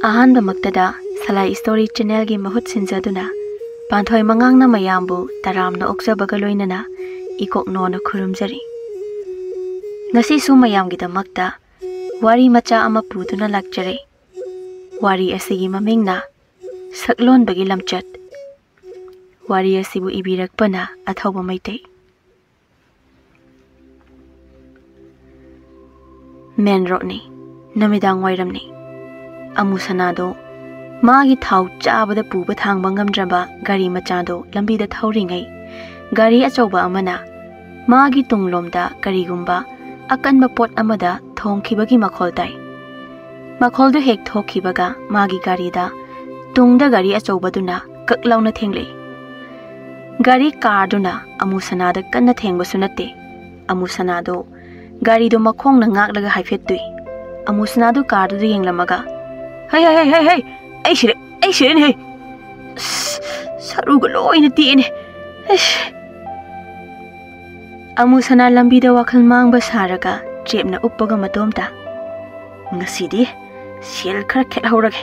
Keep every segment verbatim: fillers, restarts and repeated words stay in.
ꯑꯍꯥꯟꯕꯃꯛꯇꯗ ꯁꯂꯥꯏ story ꯆꯦꯅꯦꯜꯒꯤ ꯃꯍꯨꯠ ꯁꯤꯟꯖꯗꯨꯅ ꯄꯥꯟꯊꯣꯏ ꯃꯉꯥꯡꯅ ꯃꯌꯥꯝꯕꯨ ꯇꯔꯥꯝꯅ ꯑꯣꯛꯆꯕꯒ ꯂꯣꯏꯅꯅ ꯏꯀꯣꯛꯅꯣꯅ ꯈꯨꯔꯨꯝꯖꯔꯤ꯫ ꯉꯁꯤꯁꯨ ꯃꯌꯥꯝꯒꯤꯗꯃꯛꯇ ꯋꯥꯔꯤ ꯃꯆꯥ ꯑꯃ ꯄꯨꯗꯨꯅ ꯂꯥꯛꯆꯔꯦ꯫ ꯋꯥꯔꯤ ꯑꯁꯤꯒꯤ ꯃꯃꯤꯡꯅ ꯁꯛꯂꯣꯟꯕꯒꯤ ꯂꯝꯆꯠ꯫ ꯋꯥꯔꯤ ꯑꯁꯤꯕꯨ ꯏꯕꯤꯔꯛꯄꯅ ꯑꯊꯧꯕ ꯃꯩꯇꯩ꯫ ꯃꯦꯟ ꯔꯣꯗꯅꯤ, ꯅꯨꯃꯤꯗꯥꯡ ꯋꯥꯏꯔꯝꯅꯤ꯫ ꯑꯃꯨꯁꯅꯥꯗꯣ ꯃꯥꯒꯤ ꯊꯥꯎ ꯆꯥꯕꯗ ꯄꯨꯕ ꯊꯥꯡꯕ ꯉꯝꯗ꯭ꯔꯕ ꯒꯥꯔꯤ ꯃꯆꯥꯗꯣ ꯂꯝꯕꯤꯗ ꯊꯧꯔꯤꯉꯩ, ꯒꯥꯔꯤ ꯑꯆꯧꯕ ꯑꯃꯅ ꯃꯥꯒꯤ ꯇꯨꯡꯂꯣꯝꯗ ꯀꯔꯤꯒꯨꯝꯕ ꯑꯀꯟꯕ ꯄꯣꯠ ꯑꯃꯗ ꯊꯣꯡꯈꯤꯕꯒꯤ ꯃꯈꯣꯜ ꯇꯥꯏ꯫ ꯃꯈꯣꯜꯗꯨ ꯍꯦꯛ ꯊꯣꯛꯈꯤꯕꯒ ꯃꯥꯒꯤ ꯒꯥꯔꯤꯗ ꯇꯨꯡꯗ ꯒꯥꯔꯤ ꯑꯆꯧꯕꯗꯨꯅ ꯀꯛ ꯂꯥꯎꯅ ꯊꯦꯡꯂꯛꯏ꯫ ꯒꯥꯔꯤ ꯀꯥꯔꯗꯨꯅ ꯑꯃꯨꯁꯅꯥꯗ ꯀꯟꯅ ꯊꯦꯡꯕꯁꯨ ꯅꯠꯇꯦ꯫ ꯑꯃꯨꯁꯅꯥꯗꯨ ꯒꯥꯔꯤꯗꯨ ꯃꯈꯣꯡꯅ ꯉꯥꯛꯂꯒ ꯍꯥꯏꯐꯦꯠ ꯇꯨꯏ꯫ ꯑꯃꯨꯁꯅꯥꯗꯨ ꯀꯥꯔꯗꯨꯗ ꯌꯦꯡꯂꯝꯃꯒ, "ꯍꯩ, ꯍꯩ, ꯍꯩ, ꯍꯩ, ꯍꯩ! ꯑꯩ ꯁꯤꯔꯦ, ꯑꯩ ꯁꯤꯔꯦꯅꯦ, ꯍꯩ! ꯑꯁ, ꯁꯔꯨꯒ ꯂꯣꯏꯅ ꯇꯦꯛꯑꯦꯅꯦ꯫ ꯑꯁ!" ꯑꯃꯨꯁꯅꯥ ꯂꯝꯕꯤꯗ ꯋꯥꯈꯜ ꯃꯥꯡꯕ ꯁꯥꯔꯒ ꯆꯦꯞꯅ ꯎꯞꯄꯒ ꯃꯇꯣꯝꯇ, "ꯉꯁꯤꯗꯤ ꯁꯦꯜ ꯈꯔ ꯈꯦꯠꯍꯧꯔꯒꯦ꯫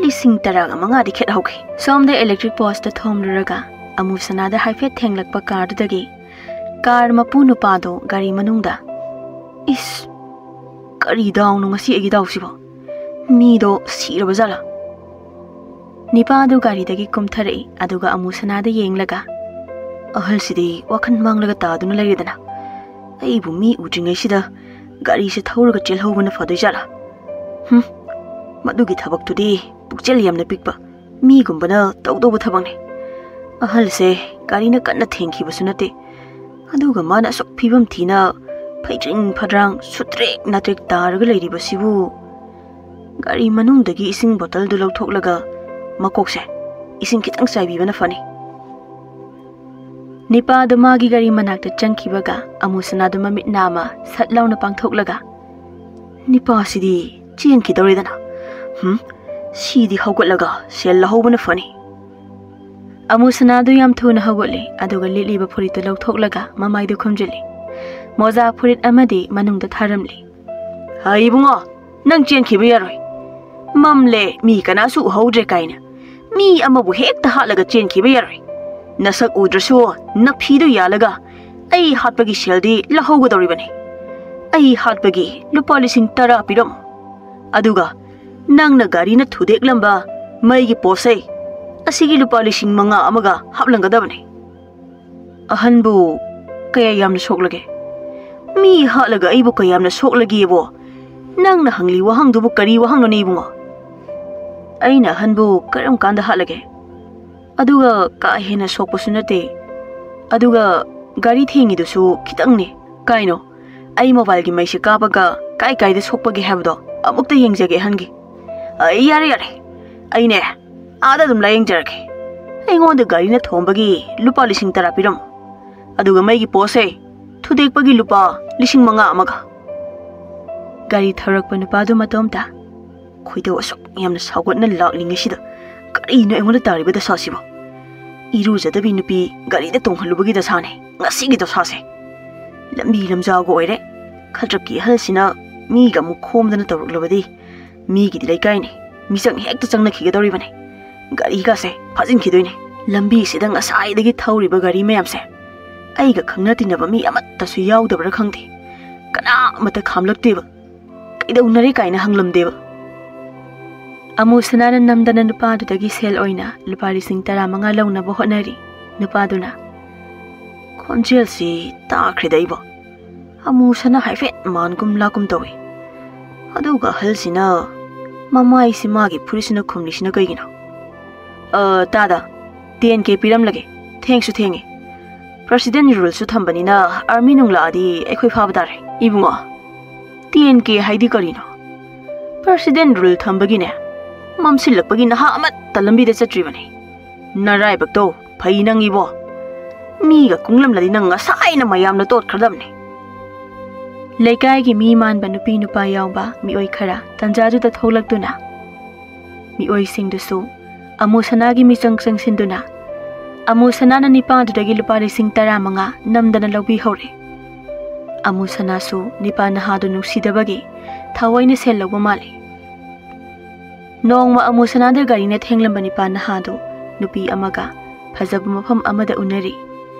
ꯂꯤꯁꯤꯡ ꯇꯔꯥꯒ ꯃꯉꯥꯗꯤ ꯈꯦꯠꯍꯧꯒꯦ꯫" ꯁꯣꯝꯗ ꯏꯂꯦꯛꯇ꯭ꯔꯤꯛ ꯄꯣꯁꯇ ꯊꯣꯝꯂꯨꯔꯒ ꯑꯃꯨꯁꯅꯥꯗ ꯍꯥꯏꯐꯦꯠ ꯊꯦꯡꯂꯛꯄ ꯀꯥꯔꯗꯨꯗꯒꯤ ꯀꯥꯔ ꯃꯄꯨ ꯅꯨꯄꯥꯗꯣ ꯒꯥꯔꯤ ꯃꯅꯨꯡꯗ, "ꯏꯁ! ꯀꯔꯤ ꯗꯥꯎꯅꯣ ꯉꯁꯤ ꯑꯩꯒꯤ ꯗꯥꯎꯁꯤꯕꯣ? ꯃꯤꯗꯣ ꯁꯤꯔꯕ ꯖꯥꯠꯂꯥ?" ꯅꯤꯄꯥꯗꯨ ꯒꯥꯔꯤꯗꯒꯤ ꯀꯨꯝꯊꯔꯛꯏ, ꯑꯗꯨꯒ ꯑꯃꯨꯁꯅꯥꯗ ꯌꯦꯡꯂꯒ, "ꯑꯍꯜꯁꯤꯗꯤ ꯋꯥꯈꯜ ꯃꯥꯡꯂꯒ ꯇꯥꯗꯨꯅ ꯂꯩꯔꯦꯗꯅ꯫ ꯑꯩꯕꯨ ꯃꯤ ꯎꯗ꯭ꯔꯤꯉꯩꯁꯤꯗ ꯒꯥꯔꯤꯁꯦ ꯊꯧꯔꯒ ꯆꯦꯜꯍꯧꯕꯅ ꯐꯗꯣꯏ ꯖꯥꯠꯂꯥ? ꯍꯨꯝ, ꯃꯗꯨꯒꯤ ꯊꯕꯛꯇꯨꯗꯤ ꯄꯨꯛꯆꯦꯜ ꯌꯥꯝꯅ ꯄꯤꯛꯄ ꯃꯤꯒꯨꯝꯕꯅ ꯇꯧꯗꯧꯕ ꯊꯕꯛꯅꯤ꯫ ꯑꯍꯜꯁꯦ ꯒꯥꯔꯤꯅ ꯀꯟꯅ ꯊꯦꯡꯈꯤꯕꯁꯨ ꯅꯠꯇꯦ, ꯑꯗꯨꯒ ꯃꯥꯅ ꯑꯁꯨꯛ ꯐꯤꯕꯝ ꯊꯤꯅ ꯐꯩꯗ꯭ꯔꯤꯡ ꯐꯗ꯭ꯔꯥꯡ ꯁꯨꯇ꯭ꯔꯦꯛ ꯅꯥꯇ꯭ꯔꯦꯛ ꯇꯥꯔꯒ ꯂꯩꯔꯤꯕꯁꯤꯕꯨ?" ꯒꯥꯔꯤ ꯃꯅꯨꯡꯗꯒꯤ ꯏꯁꯤꯡ ꯕꯣꯇꯜꯗꯨ ꯂꯧꯊꯣꯛꯂꯒ ꯃꯀꯣꯛꯁꯦ ꯏꯁꯤꯡ ꯈꯤꯇꯪ ꯆꯥꯏꯕꯤꯕꯅ ꯐꯅꯤ꯫ ꯅꯤꯄꯥꯗꯨ ꯃꯥꯒꯤ ꯒꯥꯔꯤ ꯃꯅꯥꯛꯇ ꯆꯪꯈꯤꯕꯒ ꯑꯃꯨꯁꯅꯥꯗꯨ ꯃꯃꯤꯠ ꯅꯥꯝꯃ ꯁꯠ ꯂꯥꯎꯅ ꯄꯥꯡꯊꯣꯛꯂꯒ, "ꯅꯤꯄꯥꯁꯤꯗꯤ ꯆꯦꯟꯈꯤꯗꯧꯔꯦꯗꯅ꯫ ꯍꯨꯝ, ꯁꯤꯗꯤ ꯍꯧꯒꯠꯂꯒ ꯁꯦꯜ ꯂꯧꯍꯧꯕꯅ ꯐꯅꯤ꯫" ꯑꯃꯨꯁꯅꯥꯗꯨ ꯌꯥꯝ ꯊꯨꯅ ꯍꯧꯒꯠꯂꯤ, ꯑꯗꯨꯒ ꯂꯤꯠꯂꯤꯕ ꯐꯨꯔꯤꯠꯇꯨ ꯂꯧꯊꯣꯛꯂꯒ ꯃꯃꯥꯏꯗꯨ ꯈꯨꯝꯖꯤꯜꯂꯤ꯫ ꯃꯣꯖꯥ ꯐꯨꯔꯤꯠ ꯑꯃꯗꯤ ꯃꯅꯨꯡꯗ ꯊꯥꯔꯝꯂꯤ꯫ "ꯍꯩ ꯏꯕꯨꯡꯉꯣ, ꯅꯪ ꯆꯦꯟꯈꯤꯕ ꯌꯥꯔꯣꯏ꯫ "ꯃꯝꯂꯦ, ꯃꯤ ꯀꯅꯥꯁꯨ ꯎꯍꯧꯗ꯭ꯔꯦ" ꯀꯥꯏꯅ꯫ "ꯃꯤ ꯑꯃꯕꯨ ꯍꯦꯛꯇ ꯍꯥꯠꯂꯒ ꯆꯦꯟꯈꯤꯕ ꯌꯥꯔꯣꯏ꯫ ꯅꯁꯛ ꯎꯗ꯭ꯔꯁꯨ ꯅꯐꯤꯗꯨ ꯌꯥꯜꯂꯒ ꯑꯩ ꯍꯥꯠꯄꯒꯤ ꯁꯦꯜꯗꯤ ꯂꯧꯍꯧꯒꯗꯧꯔꯤꯕꯅꯤ꯫ ꯑꯩ ꯍꯥꯠꯄꯒꯤ ꯂꯨꯄꯥ ꯂꯤꯁꯤꯡ ꯇꯔꯥ ꯄꯤꯔꯝꯃꯨ꯫ ꯑꯗꯨꯒ ꯅꯪꯅ ꯒꯥꯔꯤꯅ ꯊꯨꯗꯦꯛꯂꯝꯕ ꯃꯩꯒꯤ ꯄꯣꯁꯩ ꯑꯁꯤꯒꯤ ꯂꯨꯄꯥ ꯂꯤꯁꯤꯡ ꯃꯉꯥ ꯑꯃꯒ ꯍꯥꯞꯂꯝꯒꯗꯕꯅꯤ꯫" "ꯑꯍꯟꯕꯨ ꯀꯌꯥ ꯌꯥꯝꯅ ꯁꯣꯛꯂꯒꯦ?" "ꯃꯤ ꯍꯥꯠꯂꯒ ꯑꯩꯕꯨ ꯀꯌꯥꯝꯅ ꯁꯣꯛꯂꯒꯦꯕꯣ? ꯅꯪꯅ ꯍꯪꯂꯤ ꯋꯥꯍꯪꯗꯨꯕꯨ ꯀꯔꯤ ꯋꯥꯍꯪꯅꯣꯅꯦ, ꯏꯕꯨꯡꯉꯣ?" "ꯑꯩꯅ ꯑꯍꯟꯕꯨ ꯀꯔꯝ ꯀꯥꯟꯗ ꯍꯥꯠꯂꯒꯦ? ꯑꯗꯨꯒ ꯀꯥ ꯍꯦꯟꯅ ꯁꯣꯛꯄꯁꯨ ꯅꯠꯇꯦ꯫ ꯑꯗꯨꯒ ꯒꯥꯔꯤ ꯊꯦꯡꯉꯤꯗꯨꯁꯨ ꯈꯤꯇꯪꯅꯤ꯫" "ꯀꯥꯏꯅꯣ? ꯑꯩ ꯃꯣꯕꯥꯏꯜꯒꯤ ꯃꯩꯁꯦ ꯀꯥꯞꯄꯒ ꯀꯥꯏ ꯀꯥꯏꯗ ꯁꯣꯛꯄꯒꯦ ꯍꯥꯏꯕꯗꯣ ꯑꯃꯨꯛꯇ ꯌꯦꯡꯖꯒꯦ ꯑꯍꯟꯒꯤ꯫" "ꯑꯩ, ꯌꯥꯔꯦ, ꯌꯥꯔꯦ, ꯑꯩꯅꯦ ꯑꯥꯗ ꯑꯗꯨꯝ ꯂꯥꯌꯦꯡꯖꯔꯒꯦ꯫ ꯑꯩꯉꯣꯟꯗ ꯒꯥꯔꯤꯅ ꯊꯣꯝꯕꯒꯤ ꯂꯨꯄꯥ ꯂꯤꯁꯤꯡ ꯇꯔꯥ ꯄꯤꯔꯝꯃꯨ꯫ ꯑꯗꯨꯒ ꯃꯩꯒꯤ ꯄꯣꯁꯦ ꯊꯨꯗꯦꯛꯄꯒꯤ ꯂꯨꯄꯥ ꯂꯤꯁꯤꯡ ꯃꯉꯥ ꯑꯃꯒ꯫" ꯒꯥꯔꯤ ꯊꯧꯔꯛꯄ ꯅꯨꯄꯥꯗꯨ ꯃꯇꯣꯝꯇ ꯈꯣꯏꯗꯧ ꯑꯁꯨꯛ ꯌꯥꯝꯅ ꯁꯥꯎꯒꯠꯅ ꯂꯥꯛꯂꯤꯉꯩꯁꯤꯗ ꯀꯔꯤꯅꯣ ꯑꯩꯉꯣꯟꯗ ꯇꯥꯔꯤꯕ ꯗꯁꯥꯁꯤꯕꯣ? ꯏꯔꯨꯖꯗꯕꯤ ꯅꯨꯄꯤ ꯒꯥꯔꯤꯗ ꯇꯣꯡꯍꯜꯂꯨꯕꯒꯤ ꯗꯁꯥꯅꯦ ꯉꯁꯤꯒꯤ ꯗꯁꯥꯁꯦ꯫ ꯂꯝꯕꯤ ꯂꯝꯖꯥꯎꯒ ꯑꯣꯏꯔꯦ꯫ ꯈꯗ꯭ꯔꯛꯀꯤ ꯑꯍꯜꯁꯤꯅ ꯃꯤꯒ ꯑꯃꯨꯛ ꯈꯣꯝꯗꯅ ꯇꯧꯔꯛꯂꯕꯗꯤ ꯃꯤꯒꯤꯗꯤ ꯂꯩꯀꯥꯏꯅꯤ, ꯃꯤꯆꯪ ꯍꯦꯛꯇ ꯆꯪꯅꯈꯤꯒꯗꯧꯔꯤꯕꯅꯤ꯫ ꯒꯥꯔꯤꯒꯥꯁꯦ ꯐꯥꯖꯤꯟꯈꯤꯗꯣꯏꯅꯤ꯫ ꯂꯝꯕꯤꯁꯤꯗ ꯉꯁꯥꯏꯗꯒꯤ ꯊꯧꯔꯤꯕ ꯒꯥꯔꯤ ꯃꯌꯥꯝꯁꯦ ꯑꯩꯒ ꯈꯪꯅ ꯇꯤꯟꯅꯕ ꯃꯤ ꯑꯃꯠꯇꯁꯨ ꯌꯥꯎꯗꯕ꯭ꯔꯥ ꯈꯪꯗꯦ꯫ ꯀꯅꯥ ꯑꯃꯠꯇ ꯈꯥꯝꯂꯛꯇꯦꯕ꯫ "ꯀꯩꯗꯧꯅꯔꯦ?" ꯀꯥꯏꯅ ꯍꯪꯂꯝꯗꯦꯕ꯫ ꯑꯃꯨ ꯁꯅꯥꯅ ꯅꯝꯗꯅ ꯅꯨꯄꯥꯗꯨꯗꯒꯤ ꯁꯦꯜ ꯑꯣꯏꯅ ꯂꯨꯄꯥ ꯂꯤꯁꯤꯡ ꯇꯔꯥꯃꯉꯥ ꯂꯧꯅꯕ ꯍꯣꯠꯅꯔꯤ꯫ ꯅꯨꯄꯥꯗꯨꯅ, "ꯈꯣꯟꯖꯦꯜꯁꯤ ꯇꯥꯈ꯭ꯔꯦꯗ ꯑꯩꯕꯣ꯫ ꯑꯃꯨ ꯁꯅꯥ ꯍꯥꯏꯐꯦꯠ ꯃꯥꯟꯒꯨꯝ ꯂꯥꯛꯀꯨꯝ ꯇꯧꯏ꯫ ꯑꯗꯨꯒ ꯑꯍꯜꯁꯤꯅ ꯃꯃꯥꯏꯁꯤ ꯃꯥꯒꯤ ꯐꯨꯔꯤꯠꯁꯤꯅ ꯈꯨꯝꯂꯤꯁꯤꯅ ꯀꯩꯒꯤꯅꯣ? ꯑ, ꯇꯥꯗ, ꯇꯦꯟ ꯀꯦ ꯄꯤꯔꯝꯂꯒꯦ꯫ ꯊꯦꯡꯁꯨ ꯊꯦꯡꯉꯦ꯫ ꯄ꯭ꯔꯁꯤꯗꯦꯟ ꯔꯨꯜꯁꯨ ꯊꯝꯕꯅꯤꯅ ꯑꯥꯔꯃꯤ ꯅꯨꯡ ꯂꯥꯛꯑꯗꯤ ꯑꯩꯈꯣꯏ ꯐꯥꯕ ꯇꯥꯔꯦ꯫" "ꯏꯕꯨꯡꯉꯣ, ꯇꯦꯟ ꯀꯦ ꯍꯥꯏꯗꯤ ꯀꯔꯤꯅꯣ? ꯄ꯭ꯔꯁꯤꯗꯦꯟ ꯔꯨꯜ ꯊꯝꯕꯒꯤꯅꯦ, ꯃꯝꯁꯤꯜꯂꯛꯄꯒꯤ ꯅꯍꯥ ꯑꯃꯠꯇ ꯂꯝꯕꯤꯗ ꯆꯠꯇ꯭ꯔꯤꯕꯅꯤ꯫ ꯅꯔꯥꯏꯕꯛꯇꯣ ꯐꯩ ꯅꯪ ꯏꯕꯣ꯫ ꯃꯤꯒ ꯀꯨꯡꯂꯝꯂꯗꯤ ꯅꯪ ꯉꯁꯥꯏꯅ ꯃꯌꯥꯝꯅ ꯇꯣꯠꯈ꯭ꯔꯗꯕꯅꯤ꯫" ꯂꯩꯀꯥꯏꯒꯤ ꯃꯤ ꯃꯥꯟꯕ ꯅꯨꯄꯤ ꯅꯨꯄꯥ ꯌꯥꯎꯕ ꯃꯤꯑꯣꯏ ꯈꯔ ꯇꯟꯖꯥꯗꯨꯗ ꯊꯣꯛꯂꯛꯇꯨꯅ ꯃꯤꯑꯣꯏꯁꯤꯡꯗꯨꯁꯨ ꯑꯃꯨ ꯁꯅꯥꯒꯤ ꯃꯤꯆꯪ ꯆꯪꯁꯤꯟꯗꯨꯅ ꯑꯃꯨ ꯁꯅꯥꯅ ꯅꯤꯄꯥꯗꯨꯗꯒꯤ ꯂꯨꯄꯥ ꯂꯤꯁꯤꯡ ꯇꯔꯥꯃꯉꯥ ꯅꯝꯗꯅ ꯂꯧꯕꯤꯍꯧꯔꯦ꯫ ꯑꯃꯨ ꯁꯅꯥꯁꯨ ꯅꯤꯄꯥ ꯅꯍꯥꯗꯨ ꯅꯨꯡꯁꯤꯗꯕꯒꯤ ꯊꯑꯣꯏꯅ ꯁꯦꯜ ꯂꯧꯕ ꯃꯥꯜꯂꯤ꯫ ꯅꯣꯡꯃ ꯑꯃꯨꯁꯅꯥꯗ ꯒꯥꯔꯤꯅ ꯊꯦꯡꯂꯝꯕ ꯅꯤꯄꯥ ꯅꯍꯥꯗꯨ ꯅꯨꯄꯤ ꯑꯃꯒ ꯐꯖꯕ ꯃꯐꯝ ꯑꯃꯗ ꯎꯅꯔꯤ꯫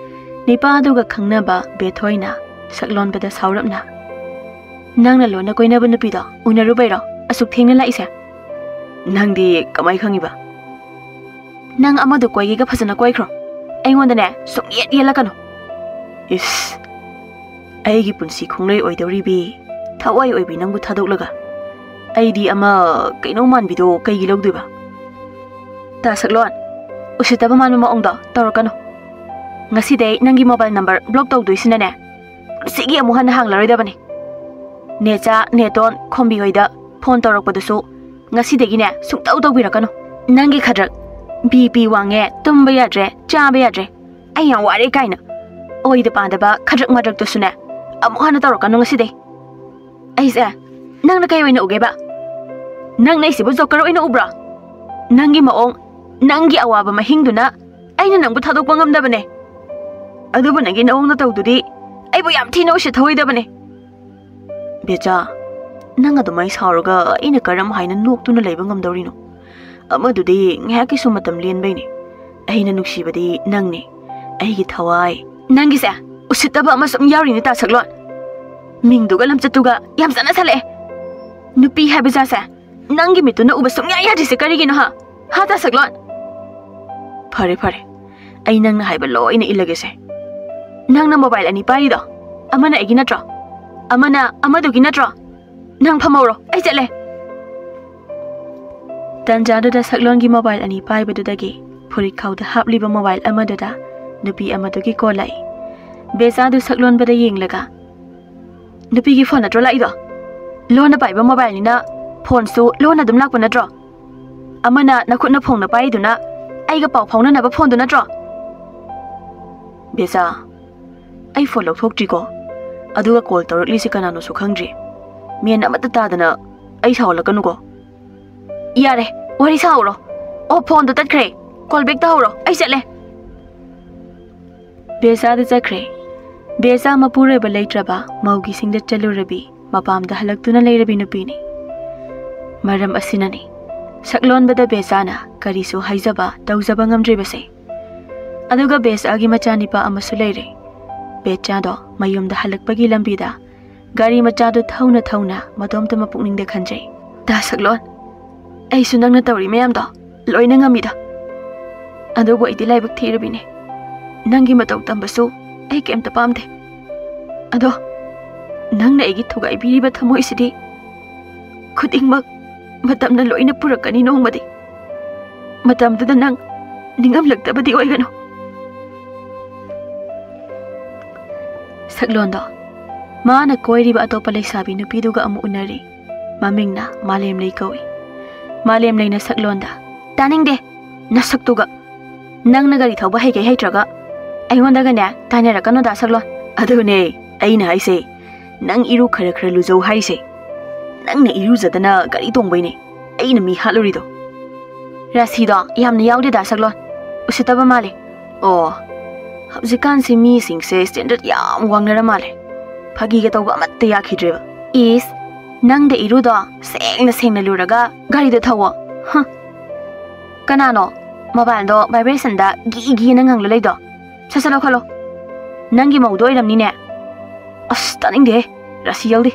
ꯅꯤꯄꯥꯗꯨꯒ ꯈꯪꯅꯕ ꯕꯦꯊꯣꯏꯅ ꯁꯛꯂꯣꯟꯕꯗ ꯁꯥꯎꯔꯞꯅ, "ꯅꯪꯅ ꯂꯣꯟꯅ ꯀꯣꯏꯅꯕ ꯅꯨꯄꯤꯗꯣ ꯎꯅꯔꯨꯕꯩꯔꯣ ꯑꯁꯨꯛ ꯊꯦꯡꯅ ꯂꯥꯛꯏꯁꯦ?" "ꯅꯪꯗꯤ ꯀꯃꯥꯏ ꯈꯪꯉꯤꯕ?" "ꯅꯪ ꯑꯃꯗꯨ ꯀꯣꯏꯒꯦꯒ ꯐꯖꯅ ꯀꯣꯏꯈ꯭ꯔꯣ꯫ ꯑꯩꯉꯣꯟꯗꯅꯦ ꯁꯨꯡꯌꯦꯠ ꯌꯦꯠꯂꯛꯀꯅꯨ꯫" "ꯏꯁ, ꯑꯩꯒꯤ ꯄꯨꯟꯁꯤ ꯈꯣꯡꯂꯩ ꯑꯣꯏꯗꯧꯔꯤꯕꯤ ꯊꯋꯥꯏ ꯑꯣꯏꯕꯤ ꯅꯪꯕꯨ ꯊꯥꯗꯣꯛꯂꯒ ꯑꯩꯗꯤ ꯑꯃ ꯀꯩꯅꯣ ꯃꯥꯟꯕꯤꯗꯣ ꯀꯩꯒꯤ ꯂꯧꯗꯣꯏꯕ?" "ꯇꯥ ꯁꯛꯂꯣꯟ, ꯎꯁꯤꯠꯇꯕ ꯃꯥꯟꯕ ꯃꯑꯣꯡꯗꯣ ꯇꯧꯔꯛꯀꯅꯨ꯫ ꯉꯁꯤꯗꯩ ꯅꯪꯒꯤ ꯃꯣꯕꯥꯏꯜ ꯅꯝꯕꯔ ꯕ꯭ꯂꯣꯛ ꯇꯧꯗꯣꯏꯁꯤꯅꯅꯦ ꯄꯨꯟꯁꯤꯒꯤ ꯑꯃꯨꯛ ꯍꯟꯅ ꯍꯥꯡꯂꯔꯣꯏꯗꯕꯅꯤ꯫ ꯅꯦꯆꯥ, ꯅꯦꯇꯣꯟ, ꯈꯣꯝꯕꯤ ꯍꯣꯏꯗ ꯐꯣꯟ ꯇꯧꯔꯛꯄꯗꯨꯁꯨ ꯉꯁꯤꯗꯒꯤꯅꯦ ꯁꯨꯡꯇꯧ ꯇꯧꯕꯤꯔꯛꯀꯅꯨ꯫ ꯅꯪꯒꯤ ꯈꯗ꯭ꯔꯛ, ꯕꯤ ꯄꯤ ꯋꯥꯡꯉꯦ, ꯇꯨꯝꯕ ꯌꯥꯗ꯭ꯔꯦ, ꯆꯥꯕ ꯌꯥꯗ꯭ꯔꯦ, ꯑꯩ ꯌꯥꯝ ꯋꯥꯔꯦ ꯀꯥꯏꯅ ꯑꯣꯏꯗ ꯄꯥꯗꯕ ꯈꯗ꯭ꯔꯛ ꯃꯗ꯭ꯔꯛꯇꯨꯁꯨꯅꯦ ꯑꯃꯨꯛ ꯍꯟꯅ ꯇꯧꯔꯛꯀꯅꯨ ꯉꯁꯤꯗꯩ꯫ ꯑꯩꯁꯦ ꯅꯪꯅ ꯀꯩ ꯑꯣꯏꯅ ꯎꯒꯦꯕ? ꯅꯪꯅ ꯑꯩꯁꯤꯕꯨ ꯖꯣꯀꯔ ꯑꯣꯏꯅ ꯎꯕ꯭ꯔꯣ? ꯅꯪꯒꯤ ꯃꯑꯣꯡ, ꯅꯪꯒꯤ ꯑꯋꯥꯕ ꯃꯍꯤꯡꯗꯨꯅ ꯑꯩꯅ ꯅꯪꯕꯨ ꯊꯥꯗꯣꯛꯄ ꯉꯝꯗꯕꯅꯦ꯫ ꯑꯗꯨꯕꯨ ꯅꯪꯒꯤ ꯅꯑꯣꯡ ꯅꯇꯧꯗꯨꯗꯤ ꯑꯩꯕꯨ ꯌꯥꯝ ꯊꯤꯅ ꯎꯁꯤꯠꯊꯧꯑꯣꯏꯗꯕꯅꯦ꯫" "ꯕꯦꯆꯥ, ꯅꯪ ꯑꯗꯨꯃꯥꯏꯅ ꯁꯥꯎꯔꯒ ꯑꯩꯅ ꯀꯔꯝ ꯍꯥꯏꯅ ꯅꯣꯛꯇꯨꯅ ꯂꯩꯕ ꯉꯝꯗꯧꯔꯤꯅꯣ? ꯑꯃꯗꯨꯗꯤ ꯉꯥꯏꯍꯥꯛꯀꯤꯁꯨ ꯃꯇꯝ ꯂꯦꯟꯕꯩꯅꯦ꯫ ꯑꯩꯅ ꯅꯨꯡꯁꯤꯕꯗꯤ ꯅꯪꯅꯦ, ꯑꯩꯒꯤ ꯊꯋꯥꯏ꯫" "ꯅꯪꯒꯤꯁꯦ ꯎꯁꯤꯠꯇꯕ ꯑꯃ ꯁꯨꯝ ꯌꯥꯎꯔꯤꯅꯦ ꯇꯥ ꯁꯛꯂꯣꯟ꯫ ꯃꯤꯡꯗꯨꯒ ꯂꯝꯆꯠꯇꯨꯒ ꯌꯥꯝ ꯆꯥꯟꯅꯁꯜꯂꯛꯑꯦ꯫ ꯅꯨꯄꯤ ꯍꯥꯏꯕ ꯖꯥꯠꯁꯦ ꯅꯪꯒꯤ ꯃꯤꯠꯇꯨꯅ ꯎꯕ ꯁꯨꯡꯌꯥ ꯌꯥꯗ꯭ꯔꯤꯁꯦ ꯀꯔꯤꯒꯤꯅꯣ, ꯍꯥ? ꯍꯥ, ꯇꯥ ꯁꯛꯂꯣꯟ?" "ꯐꯔꯦ, ꯐꯔꯦ, ꯑꯩ ꯅꯪꯅ ꯍꯥꯏꯕ ꯂꯣꯏꯅ ꯏꯜꯂꯒꯦꯁꯦ꯫ ꯅꯪꯅ ꯃꯣꯕꯥꯏꯜ ꯑꯅꯤ ꯄꯥꯏꯔꯤꯗꯣ ꯑꯃꯅ ꯑꯩꯒꯤ ꯅꯠꯇ꯭ꯔꯣ? ꯑꯃꯅ ꯑꯃꯗꯨꯒꯤ ꯅꯠꯇ꯭ꯔꯣ? ꯅꯪ ꯐꯝꯍꯧꯔꯣ, ꯑꯩ ꯆꯠꯂꯦ꯫" ꯇꯟꯖꯥꯗꯨꯗ ꯁꯛꯂꯣꯟꯒꯤ ꯃꯣꯕꯥꯏꯜ ꯑꯅꯤ ꯄꯥꯏꯕꯗꯨꯗꯒꯤ ꯐꯨꯔꯤꯠꯈꯥꯎꯗ ꯍꯥꯞꯂꯤꯕ ꯃꯣꯕꯥꯏꯜ ꯑꯃꯗꯨꯗ ꯅꯨꯄꯤ ꯑꯃꯗꯨꯒꯤ ꯀꯣꯜ ꯂꯥꯛꯏ꯫ ꯕꯦꯆꯥꯗꯨ ꯁꯛꯂꯣꯟꯕꯗ ꯌꯦꯡꯂꯒ, "ꯅꯨꯄꯤꯒꯤ ꯐꯣꯟ ꯅꯠꯇ꯭ꯔꯣ ꯂꯥꯛꯏꯗꯣ? ꯂꯣꯟꯅ ꯄꯥꯏꯕ ꯃꯣꯕꯥꯏꯜꯅꯤꯅ ꯐꯣꯟꯁꯨ ꯂꯣꯟꯅ ꯑꯗꯨꯝ ꯂꯥꯛꯄ ꯅꯠꯇ꯭ꯔꯣ? ꯑꯃꯅ ꯅꯈꯨꯠꯅ ꯐꯣꯟꯅ ꯄꯥꯏꯔꯤꯗꯨꯅ ꯑꯩꯒ ꯄꯥꯎ ꯐꯥꯎꯅꯅꯕ ꯐꯣꯟꯗꯨ ꯅꯠꯇ꯭ꯔꯣ?" "ꯕꯦꯆꯥ, ꯑꯩ ꯐꯣꯟ ꯂꯧꯊꯣꯛꯇ꯭ꯔꯤꯀꯣ꯫ ꯑꯗꯨꯒ ꯀꯣꯜ ꯇꯧꯔꯛꯂꯤꯁꯤ ꯀꯅꯥꯅꯣꯁꯨ ꯈꯪꯗ꯭ꯔꯤ꯫ ꯃꯦꯟ ꯑꯃꯠꯇ ꯇꯥꯗꯅ ꯑꯩ ꯁꯥꯎꯍꯜꯂꯛꯀꯅꯨꯀꯣ꯫" "ꯌꯥꯔꯦ, ꯋꯥꯔꯤ ꯁꯥꯍꯧꯔꯣ꯫ ꯑꯣ, ꯐꯣꯟꯗꯣ ꯇꯠꯈ꯭ꯔꯦ꯫ ꯀꯣꯜ ꯕꯦꯛ ꯇꯧꯍꯧꯔꯣ, ꯑꯩ ꯆꯠꯂꯦ꯫" ꯕꯦꯆꯥꯗ ꯆꯠꯈ꯭ꯔꯦ꯫ ꯕꯦꯆꯥ ꯃꯄꯨꯔꯣꯏꯕ ꯂꯩꯇ꯭ꯔꯕ ꯃꯧꯒꯤꯁꯤꯡꯗ ꯆꯠꯂꯨꯔꯕꯤ, ꯃꯄꯥꯝꯗ ꯍꯜꯂꯛꯇꯨꯅ ꯂꯩꯔꯕꯤ ꯅꯨꯄꯤꯅꯤ꯫ ꯃꯔꯝ ꯑꯁꯤꯅꯅꯤ ꯁꯛꯂꯣꯟꯕꯗ ꯕꯦꯆꯥꯅ ꯀꯔꯤꯁꯨ ꯍꯥꯏꯖꯕ ꯇꯧꯖꯕ ꯉꯝꯗ꯭ꯔꯤꯕꯁꯦ꯫ ꯑꯗꯨꯒ ꯕꯦꯆꯥꯒꯤ ꯃꯆꯥꯅꯤꯄꯥ ꯑꯃꯁꯨ ꯂꯩꯔꯦ꯫ ꯕꯦꯆꯥꯗꯣ ꯃꯌꯨꯝꯗ ꯍꯜꯂꯛꯄꯒꯤ ꯂꯝꯕꯤꯗ ꯒꯥꯔꯤ ꯃꯆꯥꯗꯨ ꯊꯧꯅ ꯊꯧꯅ ꯃꯇꯣꯝꯇ ꯃꯄꯨꯛꯅꯤꯡꯗ ꯈꯟꯖꯩ, "ꯗꯥ ꯁꯛꯂꯣꯟ, ꯑꯩꯁꯨ ꯅꯪꯅ ꯇꯧꯔꯤ ꯃꯌꯥꯝꯗꯣ ꯂꯣꯏꯅ ꯉꯝꯃꯤꯗ꯫ ꯑꯗꯨꯕꯨ ꯑꯩꯗꯤ ꯂꯥꯏꯕꯛ ꯊꯤꯔꯕꯤꯅꯦ꯫ ꯅꯪꯒꯤ ꯃꯇꯧ ꯇꯝꯕꯁꯨ ꯑꯩ ꯀꯩꯝꯇ ꯄꯥꯝꯗꯦ꯫ ꯑꯗꯣ ꯅꯪꯅ ꯑꯩꯒꯤ ꯊꯨꯒꯥꯏꯕꯤꯔꯤꯕ ꯊꯃꯣꯏꯁꯤꯗꯤ ꯈꯨꯗꯤꯡꯃꯛ ꯃꯇꯝꯅ ꯂꯣꯏꯅ ꯄꯨꯔꯛꯀꯅꯤ ꯅꯣꯡꯃꯗꯤ꯫ ꯃꯇꯝꯗꯨꯗ ꯅꯪ ꯅꯤꯡꯉꯝꯂꯛꯇꯕꯗꯤ ꯑꯣꯏꯒꯅꯨ꯫" ꯁꯛꯂꯣꯟꯗꯣ ꯃꯥꯅ ꯀꯣꯏꯔꯤꯕ ꯑꯇꯣꯞꯄ ꯂꯩꯁꯥꯕꯤ ꯅꯨꯄꯤꯗꯨꯒ ꯑꯃꯨꯛ ꯎꯅꯔꯤ꯫ ꯃꯃꯤꯡꯅ ꯃꯥꯂꯦꯝꯂꯩ ꯀꯧꯏ꯫ ꯃꯥꯂꯦꯝꯂꯩꯅ ꯁꯛꯂꯣꯟꯗ, "ꯇꯥꯅꯤꯡꯗꯦ, ꯅꯁꯛꯇꯨꯒ꯫ ꯅꯪꯅ ꯒꯥꯔꯤ ꯊꯧꯕ ꯍꯩꯒꯦ ꯍꯩꯇ꯭ꯔꯒ ꯑꯩꯉꯣꯟꯗꯒꯅꯦ ꯇꯥꯏꯅꯔꯛꯀꯅꯨꯗ ꯁꯛꯂꯣꯟ꯫" "ꯑꯗꯨꯅꯦ ꯑꯩꯅ ꯍꯥꯏꯁꯦ, ꯅꯪ ꯏꯔꯨ ꯈꯔ ꯈꯔ ꯂꯨꯖꯧ ꯍꯥꯏꯁꯦ꯫ ꯅꯪꯅ ꯏꯔꯨꯖꯗꯅ ꯒꯥꯔꯤ ꯇꯣꯡꯕꯩꯅꯦ ꯑꯩꯅ ꯃꯤ ꯍꯥꯠꯂꯨꯔꯤꯗꯣ꯫" "ꯔꯥꯁꯤꯗꯣ ꯌꯥꯝꯅ ꯌꯥꯎꯗꯦꯗ ꯁꯛꯂꯣꯟ, ꯎꯁꯤꯠꯇꯕ ꯃꯥꯜꯂꯦ꯫" "ꯑꯣ, ꯍꯧꯖꯤꯛꯀꯥꯟꯁꯤ ꯃꯤꯁꯤꯡꯁꯦ ꯁ꯭ꯇꯦꯟꯗꯔꯗ ꯌꯥꯝ ꯋꯥꯡꯅꯔ ꯃꯥꯜꯂꯦ꯫ ꯐꯥꯒꯤꯒ ꯇꯧꯕ ꯑꯃꯠꯇ ꯌꯥꯈꯤꯗ꯭ꯔꯦꯕ꯫" "ꯏꯁ, ꯅꯪꯗ ꯏꯔꯨꯗꯣ ꯁꯦꯡꯅ ꯁꯦꯡꯅ ꯂꯨꯔꯒ ꯒꯥꯔꯤꯗ ꯊꯧꯋꯣ꯫ ꯍ꯫ ꯀꯅꯥꯅꯣ ꯃꯣꯕꯥꯏꯜꯗꯣ ꯚꯥꯏꯕ꯭ꯔꯦꯁꯟꯗ ꯒꯤ ꯒꯤꯅ ꯉꯪꯂ ꯂꯩꯗꯣ? ꯁꯠ ꯁꯠ ꯂꯧꯈꯠꯂꯣ꯫ ꯅꯪꯒꯤ ꯃꯧꯗꯣ ꯑꯣꯏꯔꯝꯅꯤꯅꯦ꯫" "ꯑꯁ, ꯇꯥꯅꯤꯡꯗꯦꯍꯦ, ꯔꯥꯁꯤ ꯌꯥꯎꯗꯦ꯫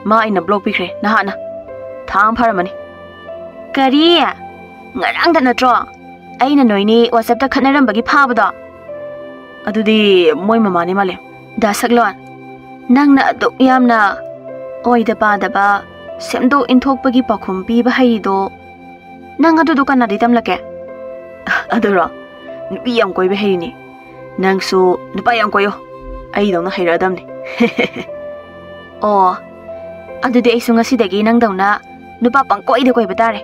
ꯃꯥ ꯑꯩꯅ ꯕ꯭ꯂꯣꯛ ꯄꯤꯈ꯭ꯔꯦ ꯅꯍꯥꯟꯅ꯫ ꯊꯥ ꯑꯃ ꯐꯥꯔꯝꯃꯅꯤ꯫" "ꯀꯔꯤ? ꯉꯔꯥꯡꯗ ꯅꯠꯇ꯭ꯔꯣ ꯑꯩꯅ ꯅꯣꯏꯅꯤ ꯋꯥꯆꯦꯞꯇ ꯈꯠꯅꯔꯝꯕꯒꯤ ꯐꯥꯕꯗꯣ?" "ꯑꯗꯨꯗꯤ ꯃꯣꯏ ꯃꯃꯥꯅꯤ ꯃꯥꯜꯂꯦ꯫" "ꯗꯥ ꯁꯛꯂꯣꯟ, ꯅꯪꯅ ꯑꯗꯨꯛ ꯌꯥꯝꯅ ꯑꯣꯏꯗ ꯄꯥꯗꯕ ꯁꯦꯝꯗꯣꯛ ꯏꯟꯊꯣꯛꯄꯒꯤ ꯄꯥꯎꯈꯨꯝ ꯄꯤꯕ ꯍꯩꯔꯤꯗꯣ, ꯅꯪ ꯑꯗꯨꯗꯣ ꯀꯅꯥꯗꯩ ꯇꯝꯂꯛꯀꯦ?" "ꯑꯗꯨꯔꯣ? ꯅꯨꯄꯤ ꯌꯥꯝ ꯀꯣꯏꯕ ꯍꯩꯔꯤꯅꯤ꯫ ꯅꯪꯁꯨ ꯅꯨꯄꯥ ꯌꯥꯝ ꯀꯣꯏꯌꯣ꯫ ꯑꯩꯗꯧꯅ ꯍꯩꯔꯛꯑꯗꯝꯅꯤ꯫" "ꯑꯣ, ꯑꯗꯨꯗꯤ ꯑꯩꯁꯨ ꯉꯁꯤꯗꯒꯤ ꯅꯪꯗꯧꯅ ꯅꯨꯄꯥ ꯄꯪꯀꯣꯏꯗ ꯀꯣꯏꯕ ꯇꯥꯔꯦ꯫"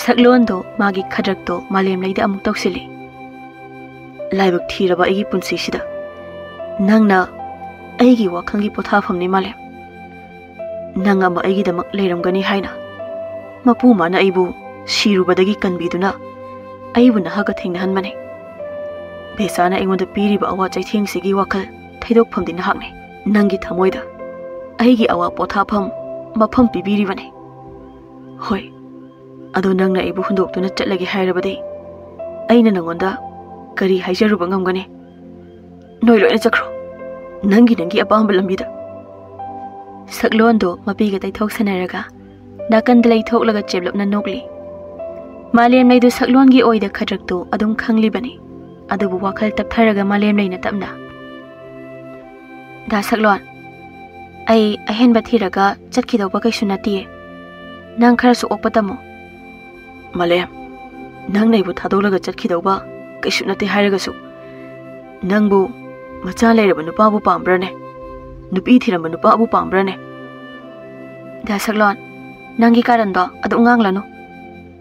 ꯁꯛꯂꯣꯟꯗꯣ ꯃꯥꯒꯤ ꯈꯗ꯭ꯔꯛꯇꯣ ꯃꯥꯂꯦꯝꯂꯩꯗ ꯑꯃꯨꯛ ꯇꯧꯁꯤꯜꯂꯤ꯫ "ꯂꯥꯏꯕꯛ ꯊꯤꯔꯕ ꯑꯩꯒꯤ ꯄꯨꯟꯁꯤꯁꯤꯗ ꯅꯪꯅ ꯑꯩꯒꯤ ꯋꯥꯈꯜꯒꯤ ꯄꯣꯊꯥꯐꯝꯅꯤ ꯃꯥꯂꯦꯝ꯫ ꯅꯪ ꯑꯃ ꯑꯩꯒꯤꯗꯃꯛ ꯂꯩꯔꯝꯒꯅꯤ ꯍꯥꯏꯅ ꯃꯄꯨ ꯃꯥꯅ ꯑꯩꯕꯨ ꯁꯤꯔꯨꯕꯗꯒꯤ ꯀꯟꯕꯤꯗꯨꯅ ꯑꯩꯕꯨ ꯅꯍꯥꯛꯀ ꯊꯦꯡꯅꯍꯟꯕꯅꯤ꯫ ꯕꯦꯆꯥꯅ ꯑꯩꯉꯣꯟꯗ ꯄꯤꯔꯤꯕ ꯑꯋꯥ ꯆꯩꯊꯦꯡꯁꯤꯒꯤ ꯋꯥꯈꯜ ꯊꯩꯗꯣꯛꯐꯝꯗꯤ ꯅꯍꯥꯛꯅꯤ꯫ ꯅꯪꯒꯤ ꯊꯃꯣꯏꯗ ꯑꯩꯒꯤ ꯑꯋꯥ ꯄꯣꯊꯥꯐꯝ ꯃꯐꯝ ꯄꯤꯕꯤꯔꯤꯕꯅꯤ꯫ ꯍꯣꯏ, ꯑꯗꯣ ꯅꯪꯅ ꯑꯩꯕꯨ ꯍꯨꯟꯗꯣꯛꯇꯨꯅ ꯆꯠꯂꯒꯦ ꯍꯥꯏꯔꯕꯗꯤ ꯑꯩꯅ ꯅꯪꯉꯣꯟꯗ ꯀꯔꯤ ꯍꯥꯏꯖꯔꯨꯕ ꯉꯝꯒꯅꯤ? ꯅꯣꯏ ꯂꯣꯏꯅ ꯆꯠꯈ꯭ꯔꯣ, ꯅꯪꯒꯤ ꯅꯪꯒꯤ ꯑꯄꯥꯝꯕ ꯂꯝꯕꯤꯗ꯫ ꯁꯛꯂꯣꯟꯗꯣ ꯃꯄꯤꯒ ꯇꯩꯊꯣꯛ ꯁꯟꯅꯔꯒ ꯅꯥꯀꯟꯗ ꯂꯩꯊꯣꯛꯂꯒ ꯆꯦꯞꯂꯞꯅ ꯅꯣꯛꯂꯤ꯫ ꯃꯥꯂꯦꯝꯂꯩꯗꯨ ꯁꯛꯂꯣꯟꯒꯤ ꯑꯣꯏꯗ ꯈꯗ꯭ꯔꯛꯇꯨ ꯑꯗꯨꯝ ꯈꯪꯂꯤꯕꯅꯤ, ꯑꯗꯨꯕꯨ ꯋꯥꯈꯜ ꯇꯞꯊꯔꯒ ꯃꯥꯂꯦꯝꯂꯩꯅ ꯇꯞꯅ, "ꯗꯥ ꯁꯛꯂꯣꯟ, ꯑꯩ ꯑꯍꯦꯟꯕ ꯊꯤꯔꯒ ꯆꯠꯈꯤꯗꯧꯕ ꯀꯩꯁꯨ ꯅꯠꯇꯤꯌꯦ꯫ ꯅꯪ ꯈꯔꯁꯨ ꯑꯣꯛꯄ ꯇꯝꯃꯨ꯫" "ꯃꯥꯂꯦꯝ, ꯅꯪꯅ ꯑꯩꯕꯨ ꯊꯥꯗꯣꯛꯂꯒ ꯆꯠꯈꯤꯗꯧꯕ ꯀꯩꯁꯨ ꯅꯠꯇꯦ ꯍꯥꯏꯔꯒꯁꯨ, ꯅꯪꯕꯨ ꯃꯆꯥ ꯂꯩꯔꯕ ꯅꯨꯄꯥꯕꯨ ꯄꯥꯝꯕ꯭ꯔꯅꯦ? ꯅꯨꯄꯤ ꯊꯤꯔꯝꯕ ꯅꯨꯄꯥꯕꯨ ꯄꯥꯝꯕ꯭ꯔꯅꯦ?" "ꯗꯥ ꯁꯛꯂꯣꯟ, ꯅꯪꯒꯤ ꯀꯥꯔꯟꯗꯣ ꯑꯗꯨꯝ ꯉꯥꯡꯂꯅꯨ꯫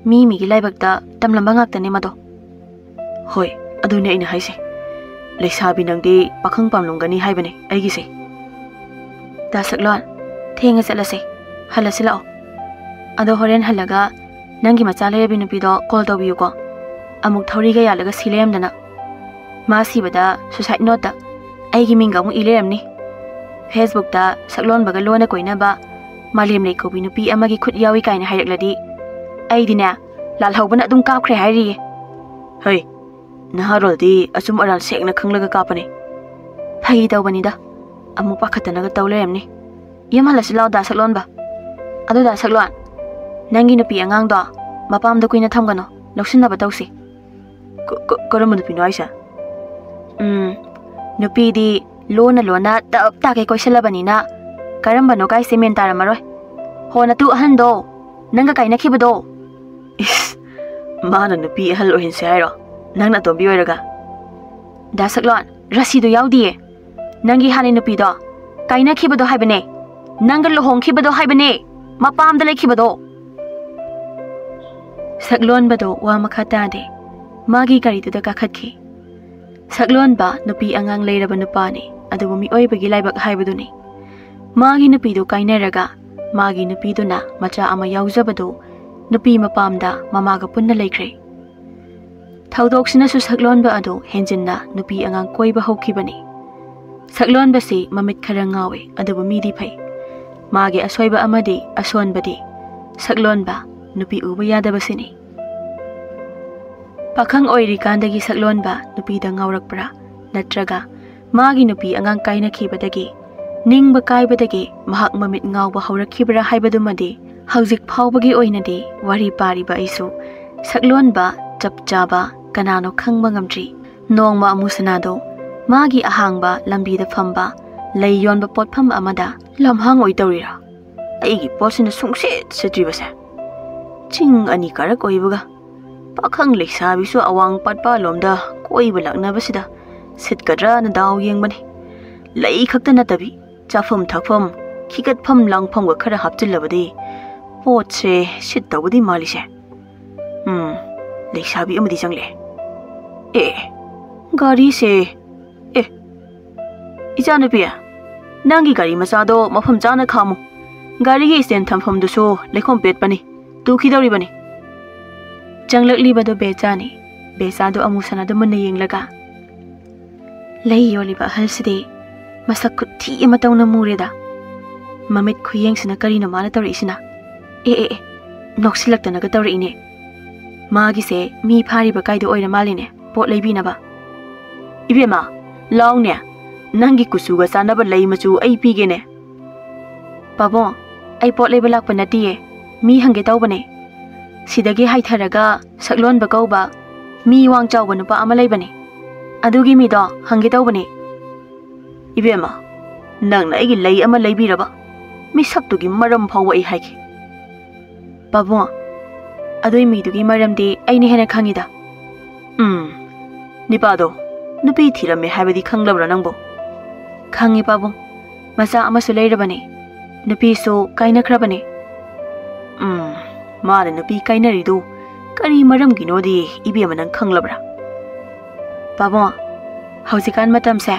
ꯃꯤ ꯃꯤꯒꯤ ꯂꯥꯏꯕꯛꯇ ꯇꯝꯂꯝꯕ ꯉꯥꯛꯇꯅꯦ ꯃꯗꯣ꯫" "ꯍꯣꯏ, ꯑꯗꯨꯅꯦ ꯑꯩꯅ ꯍꯥꯏꯁꯦ꯫ ꯂꯩꯁꯥꯕꯤ ꯅꯪꯗꯤ ꯄꯥꯈꯪ ꯄꯥꯝꯂꯝꯒꯅꯤ ꯍꯥꯏꯕꯅꯦ ꯑꯩꯒꯤꯁꯦ꯫" "ꯗꯥ ꯁꯛꯂꯣꯟ, ꯊꯦꯡꯉꯦ, ꯆꯠꯂꯁꯦ꯫ ꯍꯜꯂꯁꯤ ꯂꯥꯛꯑꯣ꯫ ꯑꯗꯣ ꯍꯣꯔꯦꯟ ꯍꯜꯂꯒ ꯅꯪꯒꯤ ꯃꯆꯥ ꯂꯩꯔꯕꯤ ꯅꯨꯄꯤꯗꯣ ꯀꯣꯜ ꯇꯧꯕꯤꯌꯨꯀꯣ꯫ ꯑꯃꯨꯛ ꯊꯧꯔꯤꯒ ꯌꯥꯜꯂꯒ ꯁꯤ ꯂꯩꯔꯝꯗꯅ꯫ ꯃꯥ ꯁꯤꯕꯗ ꯁꯨꯁꯥꯏꯠ ꯅꯣꯠꯇ ꯑꯩꯒꯤ ꯃꯤꯡꯒ ꯑꯃꯨꯛ ꯏ ꯂꯩꯔꯝꯅꯤ꯫ ꯐꯦꯁꯕꯨꯛꯇ ꯁꯛꯂꯣꯟꯕꯒ ꯂꯣꯟꯅ ꯀꯣꯏꯅꯕ ꯃꯥꯂꯦꯝꯂꯩ ꯀꯧꯕꯤ ꯅꯨꯄꯤ ꯑꯃꯒꯤ ꯈꯨꯠ ꯌꯥꯎꯏ ꯀꯥꯏꯅ ꯍꯥꯏꯔꯛꯂꯗꯤ ꯑꯩꯗꯤꯅꯦ, ꯂꯥꯜꯍꯧꯕꯅ ꯑꯗꯨꯝ ꯀꯥꯞꯈ꯭ꯔꯦ ꯍꯥꯏꯔꯤꯌꯦ꯫" "ꯍꯩ, ꯅꯍꯥꯔꯣꯜꯗꯤ ꯑꯆꯨꯝ ꯑꯔꯥꯟ ꯁꯦꯡꯅ ꯈꯪꯂꯒ ꯀꯥꯞꯄꯅꯤ꯫" "ꯐꯥꯒꯤ ꯇꯧꯕꯅꯤꯗ, ꯑꯃꯨꯛ ꯄꯥꯈꯠꯇꯅꯒ ꯇꯧ ꯂꯩꯔꯝꯅꯤ꯫ ꯌꯨꯝ ꯍꯜꯂꯁꯤ ꯂꯥꯎ, ꯗꯥ ꯁꯛꯂꯣꯟꯕ꯫ ꯑꯗꯣ ꯗꯥ ꯁꯛꯂꯣꯟ, ꯅꯪꯒꯤ ꯅꯨꯄꯤ ꯑꯉꯥꯡꯗꯣ ꯃꯄꯥꯝꯗ ꯀꯨꯏꯅ ꯊꯝꯒꯅꯨ, ꯂꯧꯁꯤꯟꯅꯕ ꯇꯧꯁꯤ꯫" "ꯀ-, ꯀ-, ꯀꯔꯝꯕ ꯅꯨꯄꯤꯅꯣ ꯍꯥꯏꯁꯦ?" "ꯎꯝ, ꯅꯨꯄꯤꯗꯤ ꯂꯣꯟꯅ ꯂꯣꯟꯅ ꯇꯞ ꯇꯥꯈꯩ ꯀꯣꯏꯁꯜꯂꯕꯅꯤꯅ, ꯀꯔꯝꯕꯅꯣ ꯀꯥꯏꯁꯦ ꯃꯦꯟ ꯇꯥꯔꯝꯃꯔꯣꯏ꯫ ꯍꯣ, ꯅꯇꯨ ꯑꯍꯟꯗꯣ, ꯅꯪꯒ ꯀꯥꯏꯅꯈꯤꯕꯗꯣ꯫" "ꯏꯁ, ꯃꯥꯅ ꯅꯨꯄꯤ ꯑꯍꯜ ꯑꯣꯏꯍꯟꯁꯦ ꯍꯥꯏꯔꯣ, ꯅꯪꯅ ꯑꯇꯣꯝꯕꯤ ꯑꯣꯏꯔꯒ?" "ꯗꯥ ꯁꯛꯂꯣꯟ, ꯔꯁꯤꯗꯣ ꯌꯥꯎꯗꯤꯌꯦ꯫ ꯅꯪꯒꯤ ꯍꯥꯟꯅꯩ ꯅꯨꯄꯤꯗꯣ ꯀꯥꯏꯅꯈꯤꯕꯗꯣ ꯍꯥꯏꯕꯅꯦ, ꯅꯪꯒ ꯂꯨꯍꯣꯡꯈꯤꯕꯗꯣ ꯍꯥꯏꯕꯅꯦ, ꯃꯄꯥꯝꯗ ꯂꯩꯈꯤꯕꯗꯣ꯫" ꯁꯛꯂꯣꯟꯕꯗꯣ ꯋꯥ ꯃꯈꯥ ꯇꯥꯗꯦ, ꯃꯥꯒꯤ ꯒꯥꯔꯤꯗꯨꯗ ꯀꯥꯈꯠꯈꯤ꯫ ꯁꯛꯂꯣꯟꯕ ꯅꯨꯄꯤ ꯑꯉꯥꯡ ꯂꯩꯔꯕ ꯅꯨꯄꯥꯅꯤ, ꯑꯗꯨꯕꯨ ꯃꯤꯑꯣꯏꯕꯒꯤ ꯂꯥꯏꯕꯛ ꯍꯥꯏꯕꯗꯨꯅꯤ꯫ ꯃꯥꯒꯤ ꯅꯨꯄꯤꯗꯨ ꯀꯥꯏꯅꯔꯒ ꯃꯥꯒꯤ ꯅꯨꯄꯤꯗꯨꯅ ꯃꯆꯥ ꯑꯃ ꯌꯥꯎꯖꯕꯗꯨ ꯅꯨꯄꯤ ꯃꯄꯥꯝꯗ ꯃꯃꯥꯒ ꯄꯨꯟꯅ ꯂꯩꯈ꯭ꯔꯦ꯫ ꯊꯧꯗꯣꯛꯁꯤꯅꯁꯨ ꯁꯛꯂꯣꯟꯕ ꯑꯗꯨ ꯍꯦꯟꯖꯤꯟꯅ ꯅꯨꯄꯤ ꯑꯉꯥꯡ ꯀꯣꯏꯕ ꯍꯧꯈꯤꯕꯅꯤ꯫ ꯁꯛꯂꯣꯟꯕꯁꯤ ꯃꯃꯤꯠ ꯈꯔ ꯉꯥꯎꯏ, ꯑꯗꯨꯕꯨ ꯃꯤꯗꯤ ꯐꯩ꯫ ꯃꯥꯒꯤ ꯑꯁꯣꯏꯕ ꯑꯃꯗꯤ ꯑꯁꯣꯟꯕꯗꯤ ꯁꯛꯂꯣꯟꯕ ꯅꯨꯄꯤ ꯎꯕ ꯌꯥꯗꯕꯁꯤꯅꯤ꯫ ꯄꯥꯈꯪ ꯑꯣꯏꯔꯤꯀꯥꯟꯗꯒꯤ ꯁꯛꯂꯣꯟꯕ ꯅꯨꯄꯤꯗ ꯉꯥꯎꯔꯛꯄ꯭ꯔꯥ, ꯅꯠꯇ꯭ꯔꯒ ꯃꯥꯒꯤ ꯅꯨꯄꯤ ꯑꯉꯥꯡ ꯀꯥꯏꯅꯈꯤꯕꯗꯒꯤ ꯅꯤꯡꯕ ꯀꯥꯏꯕꯗꯒꯤ ꯃꯍꯥꯛ ꯃꯃꯤꯠ ꯉꯥꯎꯕ ꯍꯧꯔꯛꯈꯤꯕ꯭ꯔꯥ ꯍꯥꯏꯕꯗꯨꯃꯗꯤ ꯍꯧꯖꯤꯛ ꯐꯥꯎꯕꯒꯤ ꯑꯣꯏꯅꯗꯤ ꯋꯥꯔꯤ ꯄꯥꯔꯤꯕ ꯑꯩꯁꯨ ꯁꯛꯂꯣꯟꯕ ꯆꯞ ꯆꯥꯕ ꯀꯅꯥꯅꯣ ꯈꯪꯕ ꯉꯝꯗ꯭ꯔꯤ꯫ ꯅꯣꯡꯃ ꯑꯃꯨꯁꯅꯥꯗꯣ ꯃꯥꯒꯤ ꯑꯍꯥꯡꯕ ꯂꯝꯕꯤꯗ ꯐꯝꯕ ꯂꯩ ꯌꯣꯟꯕ ꯄꯣꯠꯐꯝ ꯑꯃꯗ ꯂꯝꯍꯥꯡ ꯑꯣꯏ ꯇꯧꯔꯤꯔꯥ? ꯑꯩꯒꯤ ꯄꯣꯠꯁꯤꯅ ꯁꯨꯡꯁꯤꯠ ꯁꯤꯠꯇ꯭ꯔꯤꯕꯁꯦ꯫ ꯆꯤꯡ ꯑꯅꯤ ꯀꯥꯔꯛ ꯑꯣꯏꯕꯒ ꯄꯥꯈꯪ ꯂꯩꯁꯥꯕꯤꯁꯨ ꯑꯋꯥꯡ ꯄꯥꯠꯄꯥꯂꯣꯝꯗ ꯀꯣꯏꯕ ꯂꯥꯛꯅꯕꯁꯤꯗ ꯁꯤꯠꯀꯗ꯭ꯔꯅ ꯗꯥꯎ ꯌꯦꯡꯕꯅꯤ꯫ ꯂꯩ ꯈꯛꯇ ꯅꯠꯇꯕꯤ ꯆꯥꯐꯝ ꯊꯛꯐꯝ, ꯈꯤꯒꯠꯐꯝ ꯂꯥꯡꯐꯝꯒ ꯈꯔ ꯍꯥꯞꯆꯤꯜꯂꯕꯗꯤ ꯄꯣꯠꯁꯦ ꯁꯤꯠꯇꯧꯕꯗꯤ ꯃꯥꯜꯂꯤꯁꯦ꯫ ꯎꯝ, ꯂꯩꯁꯥꯕꯤ ꯑꯃꯗꯤ ꯆꯪꯂꯛꯑꯦ꯫ ꯑꯦ, ꯒꯥꯔꯤꯁꯦ꯫ ꯑꯦ, ꯏꯆꯥꯅꯨꯄꯤ, ꯅꯪꯒꯤ ꯒꯥꯔꯤ ꯃꯆꯥꯗꯣ ꯃꯐꯝ ꯆꯥꯅ ꯈꯥꯝꯃꯨ꯫ ꯒꯥꯔꯤꯒꯤ ꯁ꯭ꯇꯦꯟ ꯊꯝꯐꯝꯗꯨꯁꯨ ꯂꯩꯈꯣꯝ ꯄꯦꯠꯄꯅꯤ, ꯇꯨꯈꯤꯗꯧꯔꯤꯕꯅꯤ꯫ ꯆꯪꯂꯛꯂꯤꯕꯗꯨ ꯕꯦꯆꯥꯅꯤ꯫ ꯕꯦꯆꯥꯗꯨ ꯑꯃꯨꯁꯅꯥꯗꯨ ꯃꯨꯟꯅ ꯌꯦꯡꯂꯒ, "ꯂꯩ ꯌꯣꯜꯂꯤꯕ ꯑꯍꯜꯁꯤꯗꯤ ꯃꯁꯛ ꯈꯨꯊꯤ ꯑꯃ ꯇꯧꯅ ꯃꯨꯔꯦꯗ꯫ ꯃꯃꯤꯠ ꯈꯨꯌꯦꯡꯁꯤꯅ ꯀꯔꯤꯅꯣ ꯃꯥꯅ ꯇꯧꯔꯛꯏꯁꯤꯅ? ꯑꯦ, ꯑꯦ, ꯑꯦ, ꯅꯣꯛꯁꯤꯜꯂꯛꯇꯅꯒ ꯇꯧꯔꯛꯏꯅꯦ꯫ ꯃꯥꯒꯤꯁꯦ ꯃꯤ ꯐꯥꯔꯤꯕ ꯀꯥꯏꯗꯣ ꯑꯣꯏꯔ ꯃꯥꯜꯂꯤꯅꯦ, ꯄꯣꯠ ꯂꯩꯕꯤꯅꯕ꯫ ꯏꯕꯦꯝꯃ, ꯂꯥꯎꯅꯦ, ꯅꯪꯒꯤ ꯀꯨꯆꯨꯒ ꯆꯥꯟꯅꯕ ꯂꯩ ꯃꯆꯨ ꯑꯩ ꯄꯤꯒꯦꯅꯦ꯫" "ꯄꯥꯕꯨꯡ, ꯑꯩ ꯄꯣꯠ ꯂꯩꯕ ꯂꯥꯛꯄ ꯅꯠꯇꯤꯌꯦ, ꯃꯤ ꯍꯪꯒꯦ ꯇꯧꯕꯅꯦ꯫ ꯁꯤꯗꯒꯤ ꯍꯥꯏꯊꯔꯒ ꯁꯛꯂꯣꯟꯕ ꯀꯧꯕ ꯃꯤ ꯋꯥꯡ ꯆꯥꯎꯕ ꯅꯨꯄꯥ ꯑꯃ ꯂꯩꯕꯅꯦ, ꯑꯗꯨꯒꯤ ꯃꯤꯗꯣ ꯍꯪꯒꯦ ꯇꯧꯕꯅꯦ꯫" "ꯏꯕꯦꯝꯃ, ꯅꯪꯅ ꯑꯩꯒꯤ ꯂꯩ ꯑꯃ ꯂꯩꯕꯤꯔꯕ? ꯃꯤꯁꯛꯇꯨꯒꯤ ꯃꯔꯝ ꯐꯥꯎꯕ ꯑꯩ ꯍꯥꯏꯒꯦ꯫" "ꯄꯥꯕꯨꯡ, ꯑꯗꯨꯏ ꯃꯤꯗꯨꯒꯤ ꯃꯔꯝꯗꯤ ꯑꯩꯅ ꯍꯦꯟꯅ ꯈꯪꯉꯤꯗ꯫" "ꯎꯝ, ꯅꯤꯄꯥꯗꯣ ꯅꯨꯄꯤ ꯊꯤꯔꯝꯃꯦ ꯍꯥꯏꯕꯗꯤ ꯈꯪꯂꯕ꯭ꯔꯥ ꯅꯪꯕꯨ?" "ꯈꯪꯉꯤ ꯄꯥꯕꯨꯡ, ꯃꯆꯥ ꯑꯃꯁꯨ ꯂꯩꯔꯕꯅꯤ, ꯅꯨꯄꯤꯁꯨ ꯀꯥꯏꯅꯈ꯭ꯔꯕꯅꯤ꯫" "ꯎꯝ, ꯃꯥꯅ ꯅꯨꯄꯤ ꯀꯥꯏꯅꯔꯤꯗꯨ ꯀꯔꯤ ꯃꯔꯝꯒꯤꯅꯣꯗꯤ ꯏꯕꯦꯝꯃ ꯅꯪ ꯈꯪꯂꯕ꯭ꯔꯥ?" "ꯄꯥꯕꯨꯡ, ꯍꯧꯖꯤꯛꯀꯥꯟ ꯃꯇꯝꯁꯦ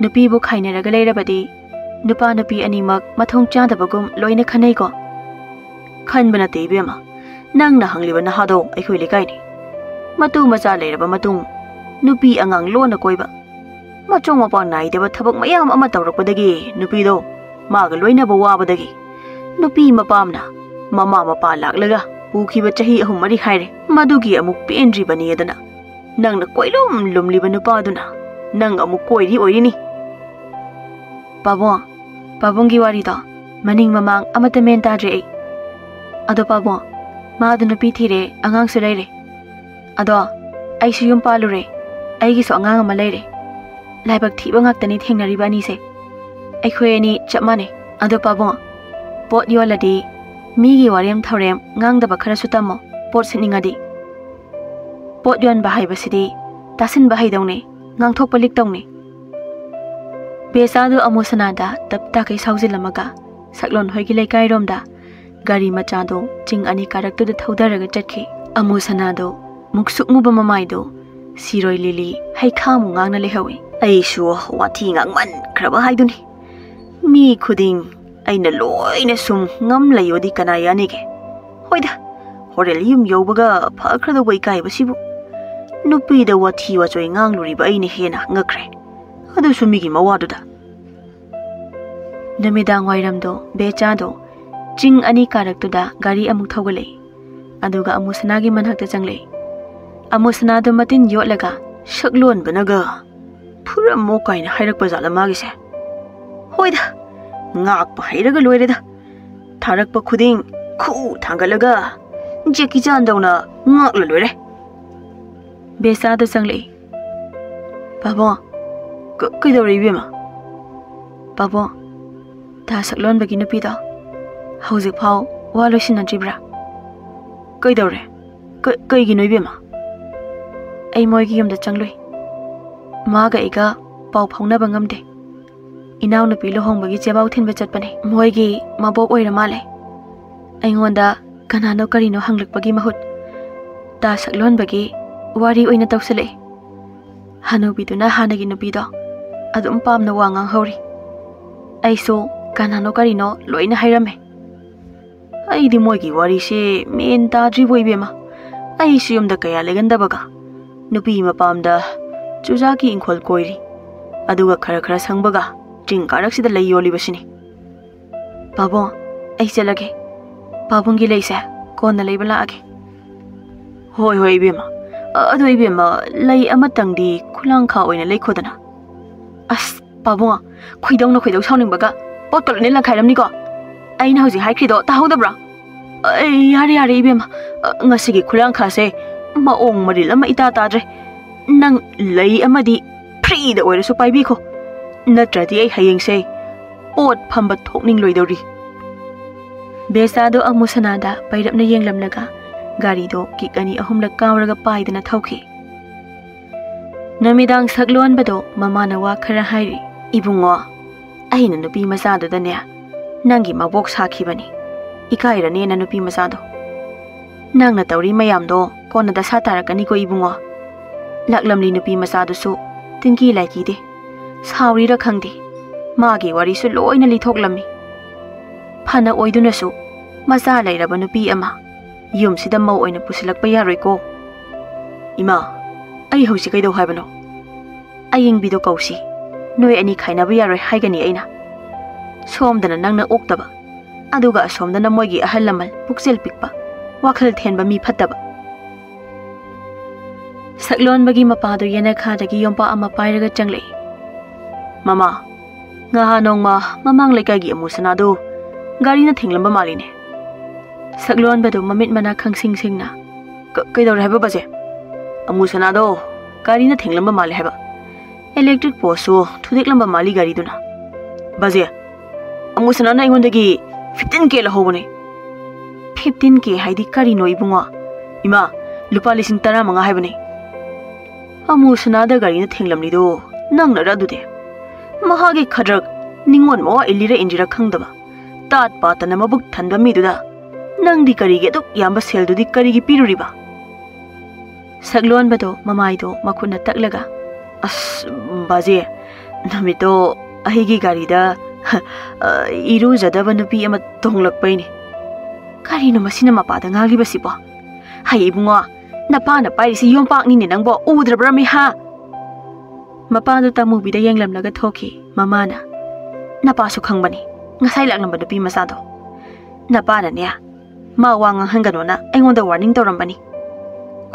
ꯅꯨꯄꯤꯕꯨ ꯈꯥꯏꯅꯔꯒ ꯂꯩꯔꯕꯗꯤ ꯅꯨꯄꯥ ꯅꯨꯄꯤ ꯑꯅꯤꯃꯛ ꯃꯊꯣꯡ ꯆꯥꯗꯕꯒꯨꯝ ꯂꯣꯏꯅ ꯈꯟꯅꯩꯀꯣ?" "ꯈꯟꯕ ꯅꯠꯇꯦ ꯏꯕꯦꯝꯃ, ꯅꯪꯅ ꯍꯪꯂꯤꯕ ꯅꯍꯥꯗꯣ ꯑꯩꯈꯣꯏ ꯂꯩꯀꯥꯏꯅꯤ꯫ ꯃꯇꯨ ꯃꯆꯥ ꯂꯩꯔꯕ ꯃꯇꯨꯡ ꯅꯨꯄꯤ ꯑꯉꯥꯡ ꯂꯣꯟꯅ ꯀꯣꯏꯕ, ꯃꯆꯣꯡ ꯃꯄꯥꯡ ꯅꯥꯏꯗꯕ ꯊꯕꯛ ꯃꯌꯥꯝ ꯑꯃ ꯇꯧꯔꯛꯄꯗꯒꯤ ꯅꯨꯄꯤꯗꯣ ꯃꯥꯒ ꯂꯣꯏꯅꯕ ꯋꯥꯕꯗꯒꯤ ꯅꯨꯄꯤ ꯃꯄꯥꯝꯅ ꯃꯃꯥ ꯃꯄꯥ ꯂꯥꯛꯂꯒ ꯎꯈꯤꯕ ꯆꯍꯤ ꯑꯍꯨꯝ ꯃꯔꯤ ꯍꯥꯏꯔꯦ꯫ ꯃꯗꯨꯒꯤ ꯑꯃꯨꯛ ꯄꯦꯟꯗ꯭ꯔꯤꯕꯅꯤ ꯑꯗꯨꯅ ꯅꯪꯅ ꯀꯣꯏꯂꯨꯝ ꯂꯨꯝꯂꯤꯕ ꯅꯨꯄꯥꯗꯨꯅ ꯅꯪ ꯑꯃꯨꯛ ꯀꯣꯏꯔꯤ ꯑꯣꯏꯔꯤꯅꯤ꯫ ꯄꯥꯕꯨꯡ, ꯄꯥꯕꯨꯡꯒꯤ ꯋꯥꯔꯤꯗꯣ ꯃꯅꯤꯡ ꯃꯃꯥꯡ ꯑꯃꯠꯇ ꯃꯦꯟ ꯇꯥꯗ꯭ꯔꯦ ꯑꯩ꯫ ꯑꯗꯣ ꯄꯥꯕꯨꯡ, ꯃꯥꯗꯣ ꯅꯨꯄꯤ ꯊꯤꯔꯦ, ꯑꯉꯥꯡꯁꯨ ꯂꯩꯔꯦ꯫ ꯑꯗꯣ ꯑꯩꯁꯨ ꯌꯨꯝ ꯄꯥꯜꯂꯨꯔꯦ꯫ ꯑꯩꯒꯤꯁꯨ ꯑꯉꯥꯡ ꯑꯃ ꯂꯩꯔꯦ꯫ ꯂꯥꯏꯕꯛ ꯊꯤꯕ ꯉꯥꯛꯇꯅꯤ ꯊꯦꯡꯅꯔꯤꯕ ꯑꯅꯤꯁꯦ꯫ ꯑꯩꯈꯣꯏ ꯑꯅꯤ ꯆꯞ ꯃꯥꯟꯅꯩ꯫ ꯑꯗꯣ ꯄꯥꯕꯨꯡ, ꯄꯣꯠ ꯌꯣꯜꯂꯗꯤ ꯃꯤꯒꯤ ꯋꯥꯔꯦꯝ ꯊꯧꯔꯦꯝ ꯉꯥꯡꯗꯕ ꯈꯔꯁꯨ ꯇꯝꯃꯣ, ꯄꯣꯠ ꯁꯤꯠꯅꯤꯡꯉꯗꯤ꯫ ꯄꯣꯠ ꯌꯣꯟꯕ ꯍꯥꯏꯕꯁꯤꯗꯤ ꯇꯥꯁꯤꯟꯕ ꯍꯩꯗꯧꯅꯦ, ꯉꯥꯡꯊꯣꯛꯄ ꯂꯤꯛꯇꯧꯅꯦ꯫ ꯕꯦꯆꯥꯗꯨ ꯑꯃꯨꯁꯅꯥꯗ ꯇꯞ ꯇꯥꯈꯩ ꯁꯥꯎꯖꯤꯜꯂꯝꯃꯒ ꯁꯛꯂꯣꯟ ꯍꯣꯏꯒꯤ ꯂꯩꯀꯥꯏꯔꯣꯝꯗ ꯒꯥꯔꯤ ꯃꯆꯥꯗꯨ ꯆꯤꯡ ꯑꯅꯤ ꯀꯥꯔꯛꯇꯨꯗ ꯊꯧꯗꯔꯒ ꯆꯠꯈꯤ꯫ ꯑꯃꯨꯁꯅꯥꯗꯨ ꯃꯨꯛꯁꯨꯛ ꯃꯨꯕ ꯃꯃꯥꯏꯗꯨ ꯁꯤꯔꯣꯏ ꯂꯤꯂꯤ ꯍꯩꯈꯥꯃꯨꯛ ꯉꯥꯡꯅ ꯂꯩꯍꯧꯏ꯫ ꯑꯩꯁꯨ ꯋꯥꯊꯤ ꯉꯥꯡꯃꯟꯈ꯭ꯔꯕ ꯍꯥꯏꯗꯨꯅꯤ꯫ ꯃꯤ ꯈꯨꯗꯤꯡ ꯑꯩꯅ ꯂꯣꯏꯅ ꯁꯨꯝ ꯉꯝ ꯂꯩꯌꯣꯗꯤ ꯀꯅꯥ ꯌꯥꯅꯤꯒꯦ? ꯍꯣꯏꯗ, ꯍꯣꯔꯦꯟ ꯌꯨꯝ ꯌꯧꯕꯒ ꯐꯈ꯭ꯔꯗꯧꯕ ꯏꯀꯥꯏꯕꯁꯤꯕꯨ꯫ ꯅꯨꯄꯤꯗ ꯋꯥꯊꯤ ꯋꯥꯆꯣꯏ ꯉꯥꯡꯂꯨꯔꯤꯕ ꯑꯩꯅ ꯍꯦꯟꯅ ꯉꯛꯈ꯭ꯔꯦ꯫ ꯑꯗꯨꯁꯨ ꯃꯤꯒꯤ ꯃꯋꯥꯗꯨꯗ꯫ ꯅꯨꯃꯤꯗꯥꯡ ꯋꯥꯏꯔꯝꯗꯣ ꯕꯦꯆꯥꯗꯣ ꯆꯤꯡ ꯑꯅꯤ ꯀꯥꯔꯛꯇꯨꯗ ꯒꯥꯔꯤ ꯑꯃꯨꯛ ꯊꯧꯒꯠꯂꯛꯏ꯫ ꯑꯗꯨꯒ ꯑꯃꯨꯁꯅꯥꯒꯤ ꯃꯅꯥꯛꯇ ꯆꯪꯂꯛꯏ꯫ ꯑꯃꯨꯁꯅꯥꯗꯣ ꯃꯇꯤꯟ ꯌꯣꯠꯂꯒ ꯁꯛꯂꯣꯟꯕꯅꯒ "ꯐꯨꯔꯝꯃꯣ" ꯀꯥꯏꯅ ꯍꯥꯏꯔꯛꯄ ꯖꯥꯠꯂ ꯃꯥꯒꯤꯁꯦ? ꯍꯣꯏꯗ, ꯉꯥꯛꯄ ꯍꯩꯔꯒ ꯂꯣꯏꯔꯦꯗ꯫ ꯊꯥꯔꯛꯄ ꯈꯨꯗꯤꯡ ꯈꯨ ꯊꯥꯡꯒꯠꯂꯒ ꯖꯦꯀꯤ ꯆꯥꯟꯗꯧꯅ ꯉꯥꯛꯂ ꯂꯣꯏꯔꯦ꯫ ꯕꯦꯆꯥꯗꯣ ꯆꯪꯂꯛꯏ꯫ "ꯄꯥꯕꯨꯡ, ꯀ-, ꯀꯩꯗꯧꯔꯦ ꯏꯕꯦꯝꯃ?" "ꯄꯥꯕꯨꯡ, ꯇꯥ ꯁꯛꯂꯣꯟꯕꯒꯤ ꯅꯨꯄꯤꯗꯣ ꯍꯧꯖꯤꯛꯐꯥꯎ ꯋꯥ ꯂꯣꯏꯁꯤꯟꯅꯗ꯭ꯔꯤꯕ꯭ꯔꯥ?" "ꯀꯩꯗꯧꯔꯦ? ꯀ-, ꯀꯩꯒꯤꯅꯣ ꯏꯕꯦꯝꯃ?" "ꯑꯩ ꯃꯣꯏꯒꯤ ꯌꯨꯝꯗ ꯆꯪꯂꯨꯏ꯫ ꯃꯥꯒ ꯑꯩꯒ ꯄꯥꯎ ꯐꯥꯎꯅꯕ ꯉꯝꯗꯦ꯫ ꯏꯅꯥꯎꯅꯨꯄꯤ ꯂꯨꯍꯣꯡꯕꯒꯤ ꯆꯦꯕꯥꯎ ꯊꯤꯟꯕ ꯆꯠꯄꯅꯦ꯫ ꯃꯣꯏꯒꯤ ꯃꯕꯣꯛ ꯑꯣꯏꯔ ꯃꯥꯜꯂꯦ꯫ ꯑꯩꯉꯣꯟꯗ ꯀꯅꯥꯅꯣ ꯀꯔꯤꯅꯣ ꯍꯪꯂꯛꯄꯒꯤ ꯃꯍꯨꯠ ꯇꯥ ꯁꯛꯂꯣꯟꯕꯒꯤ ꯋꯥꯔꯤ ꯑꯣꯏꯅ ꯇꯧꯁꯜꯂꯛꯑꯦ꯫ ꯍꯅꯨꯕꯤꯗꯨꯅ ꯍꯥꯟꯅꯒꯤ ꯅꯨꯄꯤꯗꯣ ꯑꯗꯨꯝ ꯄꯥꯝꯅ ꯋꯥ ꯉꯥꯡꯍꯧꯔꯤ꯫ ꯑꯩꯁꯨ ꯀꯅꯥꯅꯣ ꯀꯔꯤꯅꯣ ꯂꯣꯏꯅ ꯍꯥꯏꯔꯝꯃꯦ꯫ ꯑꯩꯗꯤ ꯃꯣꯏꯒꯤ ꯋꯥꯔꯤꯁꯦ ꯃꯦꯟ ꯇꯥꯗ꯭ꯔꯤꯕꯣ ꯏꯕꯦꯝꯃ꯫ ꯑꯩꯁꯨ ꯌꯨꯝꯗ ꯀꯌꯥ ꯂꯩꯒꯟꯗꯕꯒ ꯅꯨꯄꯤ ꯃꯄꯥꯝꯗ ꯆꯨꯖꯥꯛꯀꯤ ꯏꯪꯈꯣꯜ ꯀꯣꯏꯔꯤ꯫ ꯑꯗꯨꯒ ꯈꯔ ꯈꯔ ꯁꯪꯕꯒ ꯆꯤꯡ ꯀꯥꯔꯛꯁꯤꯗ ꯂꯩ ꯌꯣꯜꯂꯤꯕꯁꯤꯅꯤ꯫ ꯄꯥꯕꯨꯡ, ꯑꯩ ꯆꯠꯂꯒꯦ꯫ ꯄꯥꯕꯨꯡꯒꯤ ꯂꯩꯁꯦ ꯀꯣꯟꯅ ꯂꯩꯕ ꯂꯥꯛꯑꯒꯦ꯫ ꯍꯣꯏ, ꯍꯣꯏ, ꯏꯕꯦꯝꯃ꯫ ꯑ, ꯑꯗꯣ ꯏꯕꯦꯝꯃ, ꯂꯩ ꯑꯃꯇꯪꯗꯤ ꯈꯨꯂꯥꯡꯈꯥ ꯑꯣꯏꯅ ꯂꯩꯈꯣꯗꯅ꯫ ꯑꯁ, ꯄꯥꯕꯨꯡ, ꯈꯣꯏꯗꯧꯅ ꯈꯣꯏꯗꯧ ꯁꯥꯎꯅꯤꯡꯕꯒ ꯄꯣꯠꯀ ꯂꯣꯏꯅ ꯂꯪꯈꯥꯏꯔꯝꯅꯤꯀꯣ꯫ ꯑꯩꯅ ꯍꯧꯖꯤꯛ ꯍꯥꯏꯈ꯭ꯔꯤꯗꯣ ꯇꯥꯍꯧꯗꯕ꯭ꯔꯥ? ꯑꯩ, ꯌꯥꯔꯦ, ꯌꯥꯔꯦ, ꯏꯕꯦꯝꯃ꯫ ꯑ, ꯉꯁꯤꯒꯤ ꯈꯨꯂꯥꯡꯈꯥꯁꯦ ꯃꯑꯣꯡ ꯃꯔꯤꯜ ꯑꯃ ꯏꯇꯥ ꯇꯥꯗ꯭ꯔꯦ꯫ ꯅꯪ ꯂꯩ ꯑꯃꯗꯤ ꯐ꯭ꯔꯤꯗ ꯑꯣꯏꯔꯁꯨ ꯄꯥꯏꯕꯤꯈꯣ, ꯅꯠꯇ꯭ꯔꯗꯤ ꯑꯩ ꯍꯌꯦꯡꯁꯦ ꯄꯣꯠ ꯐꯝꯕ ꯊꯣꯛꯅꯤꯡꯂꯣꯏꯗꯧꯔꯤ꯫ ꯕꯦꯁꯥꯗꯣ ꯑꯃꯨꯁꯅꯥꯗ ꯄꯩꯔꯞꯅ ꯌꯦꯡꯂꯝꯂꯒ ꯒꯥꯔꯤꯗꯣ ꯀꯤꯛ ꯑꯅꯤ ꯑꯍꯨꯝꯂꯛ ꯀꯥꯎꯔꯒ ꯄꯥꯏꯗꯅ ꯊꯧꯈꯤ꯫ ꯅꯨꯃꯤꯗꯥꯡ ꯁꯛꯂꯣꯟꯕꯗꯣ ꯃꯃꯥꯅ ꯋꯥ ꯈꯔ ꯍꯥꯏꯔꯤ꯫ "ꯏꯕꯨꯡꯉꯣ, ꯑꯩꯅ ꯅꯨꯄꯤ ꯃꯆꯥꯗꯨꯗꯅꯦ ꯅꯪꯒꯤ ꯃꯕꯣꯛ ꯁꯥꯈꯤꯕꯅꯤ꯫ ꯏꯀꯥꯏꯔꯅꯦꯅ ꯅꯨꯄꯤ ꯃꯆꯥꯗꯣ꯫ ꯅꯪꯅ ꯇꯧꯔꯤ ꯃꯌꯥꯝꯗꯣ ꯀꯣꯟꯅ ꯗꯁꯥ ꯇꯥꯔꯛꯀꯅꯤꯀꯣ ꯏꯕꯨꯡꯉꯣ꯫ ꯂꯥꯛꯂꯝꯂꯤ ꯅꯨꯄꯤ ꯃꯆꯥꯗꯨꯁꯨ ꯇꯤꯡꯀꯤ ꯂꯥꯏꯀꯤꯗꯦ꯫ ꯁꯥꯎꯔꯤꯔ ꯈꯪꯗꯦ, ꯃꯥꯒꯤ ꯋꯥꯔꯤꯁꯨ ꯂꯣꯏꯅ ꯂꯤꯊꯣꯛꯂꯝꯃꯤ꯫ ꯐꯅ ꯑꯣꯏꯗꯨꯅꯁꯨ ꯃꯆꯥ ꯂꯩꯔꯕ ꯅꯨꯄꯤ ꯑꯃ ꯌꯨꯝꯁꯤꯗ ꯃꯧ ꯑꯣꯏꯅ ꯄꯨꯁꯤꯜꯂꯛꯄ ꯌꯥꯔꯣꯏꯀꯣ꯫ ꯏꯃꯥ, ꯑꯩ ꯍꯧꯖꯤꯛ ꯀꯩꯗꯧ ꯍꯥꯏꯕꯅꯣ? ꯑꯌꯤꯡꯕꯤꯗꯣ ꯀꯧꯁꯤ꯫ ꯅꯣꯏ ꯑꯅꯤ ꯈꯥꯏꯅꯕ ꯌꯥꯔꯣꯏ ꯍꯥꯏꯒꯅꯤ ꯑꯩꯅ꯫ ꯁꯣꯝꯗꯅ ꯅꯪꯅ ꯑꯣꯛꯇꯕ, ꯑꯗꯨꯒ ꯑꯁꯣꯝꯗꯅ ꯃꯣꯏꯒꯤ ꯑꯍꯜ ꯂꯃꯟ ꯄꯨꯛꯆꯦꯜ ꯄꯤꯛꯄ, ꯋꯥꯈꯜ ꯊꯦꯟꯕ ꯃꯤ ꯐꯠꯇꯕ꯫" ꯁꯛꯂꯣꯟꯕꯒꯤ ꯃꯄꯥꯗꯨ ꯌꯦꯅꯈꯥꯗꯒꯤ ꯌꯣꯝꯄꯥꯛ ꯑꯃ ꯄꯥꯏꯔꯒ ꯆꯪꯂꯛꯏ꯫ "ꯃꯃꯥ, ꯉꯍꯥꯟ ꯅꯣꯡꯃ ꯃꯃꯥꯡ ꯂꯩꯀꯥꯏꯒꯤ ꯑꯃꯨꯁꯅꯥꯗꯨ ꯒꯥꯔꯤꯅ ꯊꯦꯡꯂꯝꯕ ꯃꯥꯜꯂꯤꯅꯦ꯫" ꯁꯛꯂꯣꯟꯕꯗꯨ ꯃꯃꯤꯠ ꯃꯅꯥ ꯈꯪꯁꯤꯡ ꯁꯤꯡꯅ, "ꯀ-, ꯀꯩꯗꯧꯔꯦ ꯍꯥꯏꯕ ꯕꯥꯖꯦ?" "ꯑꯃꯨꯁꯅꯥꯗꯣ ꯒꯥꯔꯤꯅ ꯊꯦꯡꯂꯝꯕ ꯃꯥꯜꯂꯦ ꯍꯥꯏꯕ꯫ ꯏꯂꯦꯛꯇ꯭ꯔꯤꯛ ꯄꯣꯁꯁꯨ ꯊꯨꯗꯦꯛꯂꯝꯕ ꯃꯥꯜꯂꯤ ꯒꯥꯔꯤꯗꯨꯅ꯫" "ꯕꯥꯖꯦ, ꯑꯃꯨꯁꯅꯥꯅ ꯑꯩꯉꯣꯟꯗꯒꯤ ꯐꯤꯐꯇꯤꯟ ꯀꯦ ꯂꯧꯍꯧꯕꯅꯦ꯫" "ꯐꯤꯐꯇꯤꯟ ꯀꯦ ꯍꯥꯏꯗꯤ ꯀꯔꯤꯅꯣ ꯏꯕꯨꯡꯉꯣ?" "ꯏꯃꯥ, ꯂꯨꯄꯥ ꯂꯤꯁꯤꯡ ꯇꯔꯥꯃꯉꯥ ꯍꯥꯏꯕꯅꯦ꯫" "ꯑꯃꯨꯁꯅꯥꯗ ꯒꯥꯔꯤꯅ ꯊꯦꯡꯂꯝꯂꯤꯗꯣ ꯅꯪꯅꯔ ꯑꯗꯨꯗꯤ? ꯃꯍꯥꯛꯀꯤ ꯈꯗ꯭ꯔꯛ ꯅꯤꯉꯣꯜ ꯃꯋꯥ ꯏꯜꯂꯤꯔ ꯏꯟꯗ꯭ꯔꯤꯔ ꯈꯪꯗꯕ, ꯇꯥꯠ ꯄꯥꯠꯇꯅ ꯃꯕꯨꯛ ꯊꯟꯕ ꯃꯤꯗꯨꯗ ꯅꯪꯗꯤ ꯀꯔꯤꯒꯤ ꯑꯗꯨꯛ ꯌꯥꯝꯕ ꯁꯦꯜꯗꯨꯗꯤ ꯀꯔꯤꯒꯤ ꯄꯤꯔꯨꯔꯤꯕ?" ꯁꯛꯂꯣꯟꯕꯗꯣ ꯃꯃꯥꯏꯗꯣ ꯃꯈꯨꯠꯅ ꯇꯛꯂꯒ, "ꯑꯁ, ꯕꯥꯖꯦ, ꯅꯨꯃꯤꯠꯇꯣ ꯑꯩꯒꯤ ꯒꯥꯔꯤꯗ, ꯑ, ꯏꯔꯨꯖꯗꯕ ꯅꯨꯄꯤ ꯑꯃ ꯇꯣꯡꯂꯛꯄꯩꯅꯦ꯫" "ꯀꯔꯤꯅꯣ ꯃꯁꯤꯅ ꯃꯄꯥꯗ ꯉꯥꯡꯂꯤꯕꯁꯤꯕꯣ? ꯍꯩ ꯏꯕꯨꯡꯉꯣ, ꯅꯄꯥꯅ ꯄꯥꯏꯔꯤꯁꯤ ꯌꯣꯝꯄꯥꯛꯅꯤꯅꯦ ꯅꯪꯕꯣ, ꯎꯗ꯭ꯔꯕ꯭ꯔꯃꯤ ꯍꯥ?" ꯃꯄꯥꯗꯣ ꯇꯥꯃꯨꯕꯤꯗ ꯌꯦꯡꯂꯝꯂꯒ ꯊꯣꯛꯈꯤ꯫ ꯃꯃꯥꯅ, "ꯅꯄꯥꯁꯨ ꯈꯪꯕꯅꯤ ꯉꯁꯥꯏ ꯂꯥꯛꯂꯝꯕ ꯅꯨꯄꯤ ꯃꯆꯥꯗꯣ꯫ ꯅꯄꯥꯅꯅꯦ ꯃꯥ ꯋꯥ ꯉꯥꯡꯍꯟꯒꯅꯣꯅ ꯑꯩꯉꯣꯟꯗ ꯋꯥꯔꯅꯤꯡ ꯇꯧꯔꯝꯕꯅꯤ꯫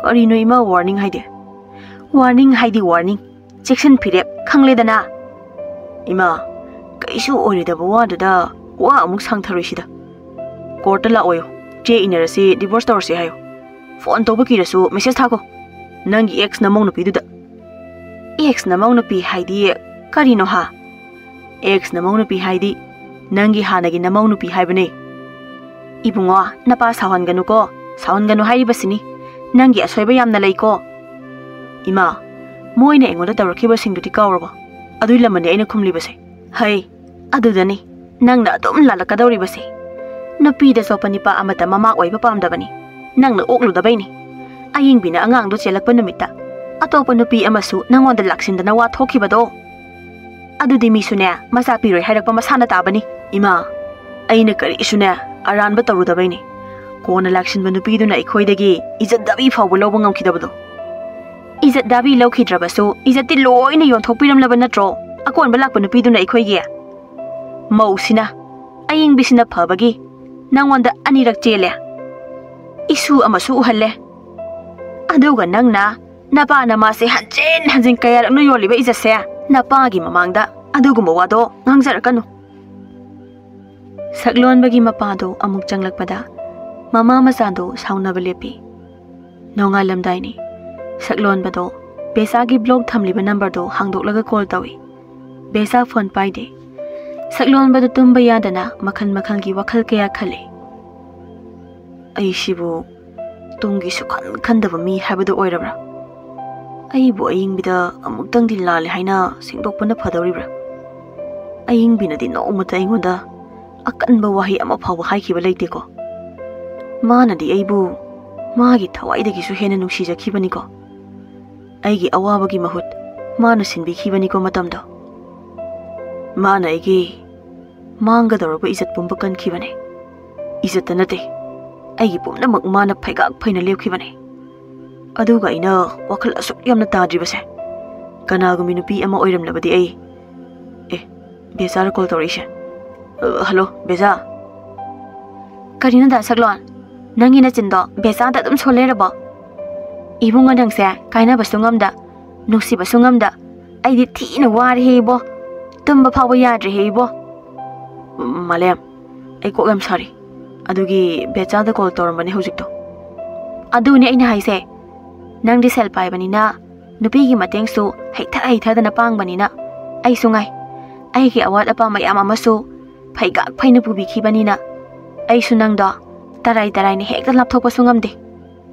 ꯀꯔꯤꯅꯣ ꯏꯃꯥ ꯋꯥꯔꯅꯤꯡ ꯍꯥꯏꯗꯤ? ꯋꯥꯔꯅꯤꯡ ꯍꯥꯏꯗꯤ ꯋꯥꯔꯅꯤꯡ꯫ ꯆꯦꯛꯁꯤꯟ ꯐꯤꯔꯦꯞ, ꯈꯪꯂꯦꯗꯅ? ꯏꯃꯥ, ꯀꯩꯁꯨ ꯑꯣꯏꯔꯣꯏꯗꯕ ꯋꯥꯗꯨꯗ ꯋꯥ ꯑꯃꯨꯛ ꯁꯥꯡꯊꯔꯣꯏꯁꯤꯗ꯫ ꯀꯣꯔꯠꯇ ꯂꯥꯛꯑꯣꯌꯣ꯫ ꯆꯦ ꯏꯅꯔꯁꯤ, ꯗꯤꯚꯣꯔꯁ ꯇꯧꯔꯁꯤ ꯍꯥꯏꯌꯣ꯫ ꯐꯣꯟ ꯇꯧꯕ ꯀꯤꯔꯁꯨ ꯃꯦꯁꯦꯖ ꯊꯥꯈꯣ꯫ ꯅꯪꯒꯤ ꯑꯦꯛꯁ ꯅꯃꯧ ꯅꯨꯄꯤꯗꯨꯗ꯫ ꯑꯦꯛꯁ ꯅꯃꯧ ꯅꯨꯄꯤ ꯍꯥꯏꯗꯤ ꯀꯔꯤꯅꯣ ꯍꯥ? ꯑꯦꯛꯁ ꯅꯃꯧ ꯅꯨꯄꯤ ꯍꯥꯏꯗꯤ ꯅꯪꯒꯤ ꯍꯥꯟꯅꯒꯤ ꯅꯃꯧ ꯅꯨꯄꯤ ꯍꯥꯏꯕꯅꯦ꯫ ꯏꯕꯨꯡꯉꯣ, ꯅꯄꯥ ꯁꯥꯎꯍꯟꯒꯅꯨꯀꯣ꯫ ꯁꯥꯎꯍꯟꯒꯅꯨ ꯍꯥꯏꯔꯤꯕꯁꯤꯅꯤ꯫ ꯅꯪꯒꯤ ꯑꯁꯣꯏꯕ ꯌꯥꯝꯅ ꯂꯩꯀꯣ꯫ ꯏꯃꯥ, ꯃꯣꯏꯅ ꯑꯩꯉꯣꯟꯗ ꯇꯧꯔꯛꯈꯤꯕꯁꯤꯡꯗꯨꯗꯤ ꯀꯥꯎꯔꯕꯣ? ꯑꯗꯨꯏ ꯂꯃꯟꯅꯦ ꯑꯩꯅ ꯈꯨꯝꯂꯤꯕꯁꯦ꯫ ꯍꯩ, ꯑꯗꯨꯗꯅꯤ ꯅꯪꯅ ꯑꯗꯨꯝ ꯂꯥꯜꯂꯛꯀꯗꯧꯔꯤꯕꯁꯦ꯫ ꯅꯨꯄꯤꯗ ꯆꯣꯞꯄ ꯅꯤꯄꯥ ꯑꯃꯇ ꯃꯃꯥ ꯑꯣꯏꯕ ꯄꯥꯝꯗꯕꯅꯤ꯫ ꯅꯪꯅ ꯑꯣꯛꯂꯨꯗꯕꯩꯅꯤ꯫ ꯑꯌꯤꯡꯕꯤꯅ ꯑꯉꯥꯡꯗꯣ ꯆꯦꯜꯂꯛꯄ ꯅꯨꯃꯤꯠꯇ ꯑꯇꯣꯞꯄ ꯅꯨꯄꯤ ꯑꯃꯁꯨ ꯅꯪꯉꯣꯟꯗ ꯂꯥꯛꯁꯤꯟꯗꯅ ꯋꯥ ꯊꯣꯛꯈꯤꯕꯗꯣ꯫ ꯑꯗꯨꯗꯤ ꯃꯤꯁꯨꯅꯦ, ꯃꯆꯥ ꯄꯤꯔꯣꯏ ꯍꯥꯏꯔꯛꯄ ꯃꯁꯥꯅ ꯇꯥꯕꯅꯤ꯫ ꯏꯃꯥ, ꯑꯩꯅ ꯀꯔꯤꯁꯨꯅꯦ ꯑꯔꯥꯟꯕ ꯇꯧꯔꯨꯗꯕꯩꯅꯤ꯫ ꯀꯣꯟꯅ ꯂꯥꯛꯁꯤꯟꯕ ꯅꯨꯄꯤꯗꯨꯅ ꯑꯩꯈꯣꯏꯗꯒꯤ ꯏꯖꯠ ꯗꯥꯕꯤ ꯐꯥꯎꯕ ꯂꯧꯕ ꯉꯝꯈꯤꯗꯕꯗꯣ꯫ ꯏꯖꯠ ꯗꯥꯕꯤ ꯂꯧꯈꯤꯗ꯭ꯔꯕꯁꯨ ꯏꯖꯠꯇꯤ ꯂꯣꯏꯅ ꯌꯣꯟꯊꯣꯛꯄꯤꯔꯝꯂꯕ ꯅꯠꯇ꯭ꯔꯣ ꯑꯀꯣꯟꯕ ꯂꯥꯛꯄ ꯅꯨꯄꯤꯗꯨꯅ ꯑꯩꯈꯣꯏꯒꯤ? ꯃꯧꯁꯤꯅ, ꯑꯌꯤꯡꯕꯤꯁꯤꯅ ꯐꯕꯒꯤ ꯅꯪꯉꯣꯟꯗ ꯑꯅꯤꯔꯛ ꯆꯦꯜꯂꯦ, ꯏꯁꯨ ꯑꯃꯁꯨ ꯎꯍꯜꯂꯦ꯫ ꯑꯗꯨꯒ ꯅꯪꯅ ꯅꯄꯥꯅ ꯃꯥꯁꯦ ꯍꯟꯖꯤꯟ ꯍꯟꯖꯤꯟ ꯀꯌꯥꯔꯛꯅꯣ ꯌꯣꯜꯂꯤꯕ ꯏꯖꯠꯁꯦ? ꯅꯄꯥꯒꯤ ꯃꯃꯥꯡꯗ ꯑꯗꯨꯒꯨꯝꯕ ꯋꯥꯗꯣ ꯉꯥꯡꯖꯔꯛꯀꯅꯨ꯫ ꯁꯛꯂꯣꯟꯕꯒꯤ ꯃꯄꯥꯗꯣ ꯑꯃꯨꯛ ꯆꯪꯂꯛꯄꯗ ꯃꯃꯥ ꯃꯆꯥꯗꯣ ꯁꯥꯎꯅꯕ ꯂꯦꯞꯄꯤ꯫ ꯅꯣꯡꯉꯥꯜꯂꯝꯗꯥꯏꯅꯤ꯫ ꯁꯛꯂꯣꯟꯕꯗꯣ ꯕꯦꯁꯥꯒꯤ ꯕ꯭ꯂꯣꯛ ꯊꯝꯂꯤꯕ ꯅꯝꯕꯔꯗꯣ ꯍꯥꯡꯗꯣꯛꯂꯒ ꯀꯣꯜ ꯇꯧꯏ꯫ ꯕꯦꯁꯥ ꯐꯣꯟ ꯄꯥꯏꯗꯦ꯫ ꯁꯛꯂꯣꯟꯕꯗꯨ ꯇꯨꯝꯕ ꯌꯥꯗꯅ ꯃꯈꯜ ꯃꯈꯜꯒꯤ ꯋꯥꯈꯜ ꯀꯌꯥ ꯈꯜꯂꯤ꯫ ꯑꯩꯁꯤꯕꯨ ꯇꯨꯡꯒꯤ ꯁꯨꯈꯟ ꯈꯟꯗꯕ ꯃꯤ ꯍꯥꯏꯕꯗꯨ ꯑꯣꯏꯔꯕ꯭ꯔꯥ? ꯑꯩꯕꯨ ꯑꯌꯤꯡꯕꯤꯗ ꯑꯃꯨꯛꯇꯪꯗꯤ ꯂꯥꯜꯂꯦ ꯍꯥꯏꯅ ꯁꯦꯡꯗꯣꯛꯄꯅ ꯐꯗꯧꯔꯤꯕ꯭ꯔꯥ? ꯑꯌꯤꯡꯕꯤꯅꯗꯤ ꯅꯣꯡꯃꯇ ꯑꯩꯉꯣꯟꯗ ꯑꯀꯟꯕ ꯋꯥꯍꯩ ꯑꯃ ꯐꯥꯎꯕ ꯍꯥꯏꯈꯤꯕ ꯂꯩꯇꯦꯀꯣ꯫ ꯃꯥꯅꯗꯤ ꯑꯩꯕꯨ ꯃꯥꯒꯤ ꯊꯋꯥꯏꯗꯒꯤꯁꯨ ꯍꯦꯟꯅ ꯅꯨꯡꯁꯤꯖꯈꯤꯕꯅꯤꯀꯣ꯫ ꯑꯩꯒꯤ ꯑꯋꯥꯕꯒꯤ ꯃꯍꯨꯠ ꯃꯥꯅ ꯁꯤꯟꯕꯤꯈꯤꯕꯅꯤꯀꯣ ꯃꯇꯝꯗꯣ꯫ ꯃꯥꯅ ꯑꯩꯒꯤ ꯃꯥꯡꯒꯗꯧꯔꯕ ꯏꯖꯠ ꯄꯨꯝꯕ ꯀꯟꯈꯤꯕꯅꯦ꯫ ꯏꯖꯠꯇ ꯅꯠꯇꯦ, ꯑꯩꯒꯤ ꯄꯨꯝꯅꯃꯛ ꯃꯥꯅ ꯐꯩꯒꯥꯛ ꯐꯩꯅ ꯂꯦꯞꯈꯤꯕꯅꯦ꯫ ꯑꯗꯨꯒ ꯑꯩꯅ ꯋꯥꯈꯜ ꯑꯁꯨꯛ ꯌꯥꯝꯅ ꯇꯥꯗ꯭ꯔꯤꯕꯁꯦ꯫ ꯀꯅꯥꯒꯨꯝꯕꯤ ꯅꯨꯄꯤ ꯑꯃ ꯑꯣꯏꯔꯝꯂꯕꯗꯤ ꯑꯩ꯫ ꯑꯦ, ꯕꯦꯖꯥꯔ ꯀꯣꯜ ꯇꯧꯔꯛꯏꯁꯦ꯫ ꯑ, ꯍꯜꯂꯣ, ꯕꯦꯖꯥ꯫ ꯀꯔꯤꯅꯣ ꯗꯥ ꯁꯛꯂꯣꯟ? ꯅꯪꯒꯤ ꯅꯆꯤꯟꯗꯣ ꯕꯦꯆꯥꯗ ꯑꯗꯨꯝ ꯁꯣꯜ ꯂꯩꯔꯕꯣ? ꯏꯕꯨꯡꯉꯣ, ꯅꯪꯁꯦ ꯀꯥꯏꯅꯕꯁꯨ ꯉꯝꯗ, ꯅꯨꯡꯁꯤꯕꯁꯨ ꯉꯝꯗ, ꯑꯩꯗꯤ ꯊꯤꯅ ꯋꯥꯔꯦꯍꯦ ꯏꯕꯣ꯫ ꯇꯨꯝꯕ ꯐꯥꯎꯕ ꯌꯥꯗ꯭ꯔꯦꯍꯦ ꯏꯕꯣ꯫ ꯃꯥꯂꯦꯝ, ꯑꯩ ꯀꯣꯛ ꯌꯥꯝ ꯁꯥꯔꯤ꯫ ꯑꯗꯨꯒꯤ ꯕꯦꯆꯥꯗ ꯀꯣꯜ ꯇꯧꯔꯝꯕꯅꯦ ꯍꯧꯖꯤꯛꯇꯣ꯫ ꯑꯗꯨꯅꯦ ꯑꯩꯅ ꯍꯥꯏꯁꯦ, ꯅꯪꯗꯤ ꯁꯦꯜ ꯄꯥꯏꯕꯅꯤꯅ, ꯅꯨꯄꯤꯒꯤ ꯃꯇꯦꯡꯁꯨ ꯍꯩꯊ ꯍꯩꯊꯗꯅ ꯄꯥꯡꯕꯅꯤꯅ, ꯑꯩꯁꯨ ꯉꯥꯏ, ꯑꯩꯒꯤ ꯑꯋꯥꯠ ꯑꯄꯥ ꯃꯌꯥꯝ ꯑꯃꯁꯨ ꯐꯩꯒꯥꯛ ꯐꯩꯅ ꯄꯨꯕꯤꯈꯤꯕꯅꯤꯅ, ꯑꯩꯁꯨ ꯅꯪꯗꯣ ꯇꯔꯥꯏ ꯇꯔꯥꯏꯅ ꯍꯦꯛꯇ ꯂꯥꯞꯊꯣꯛꯄꯁꯨ ꯉꯝꯗꯦ꯫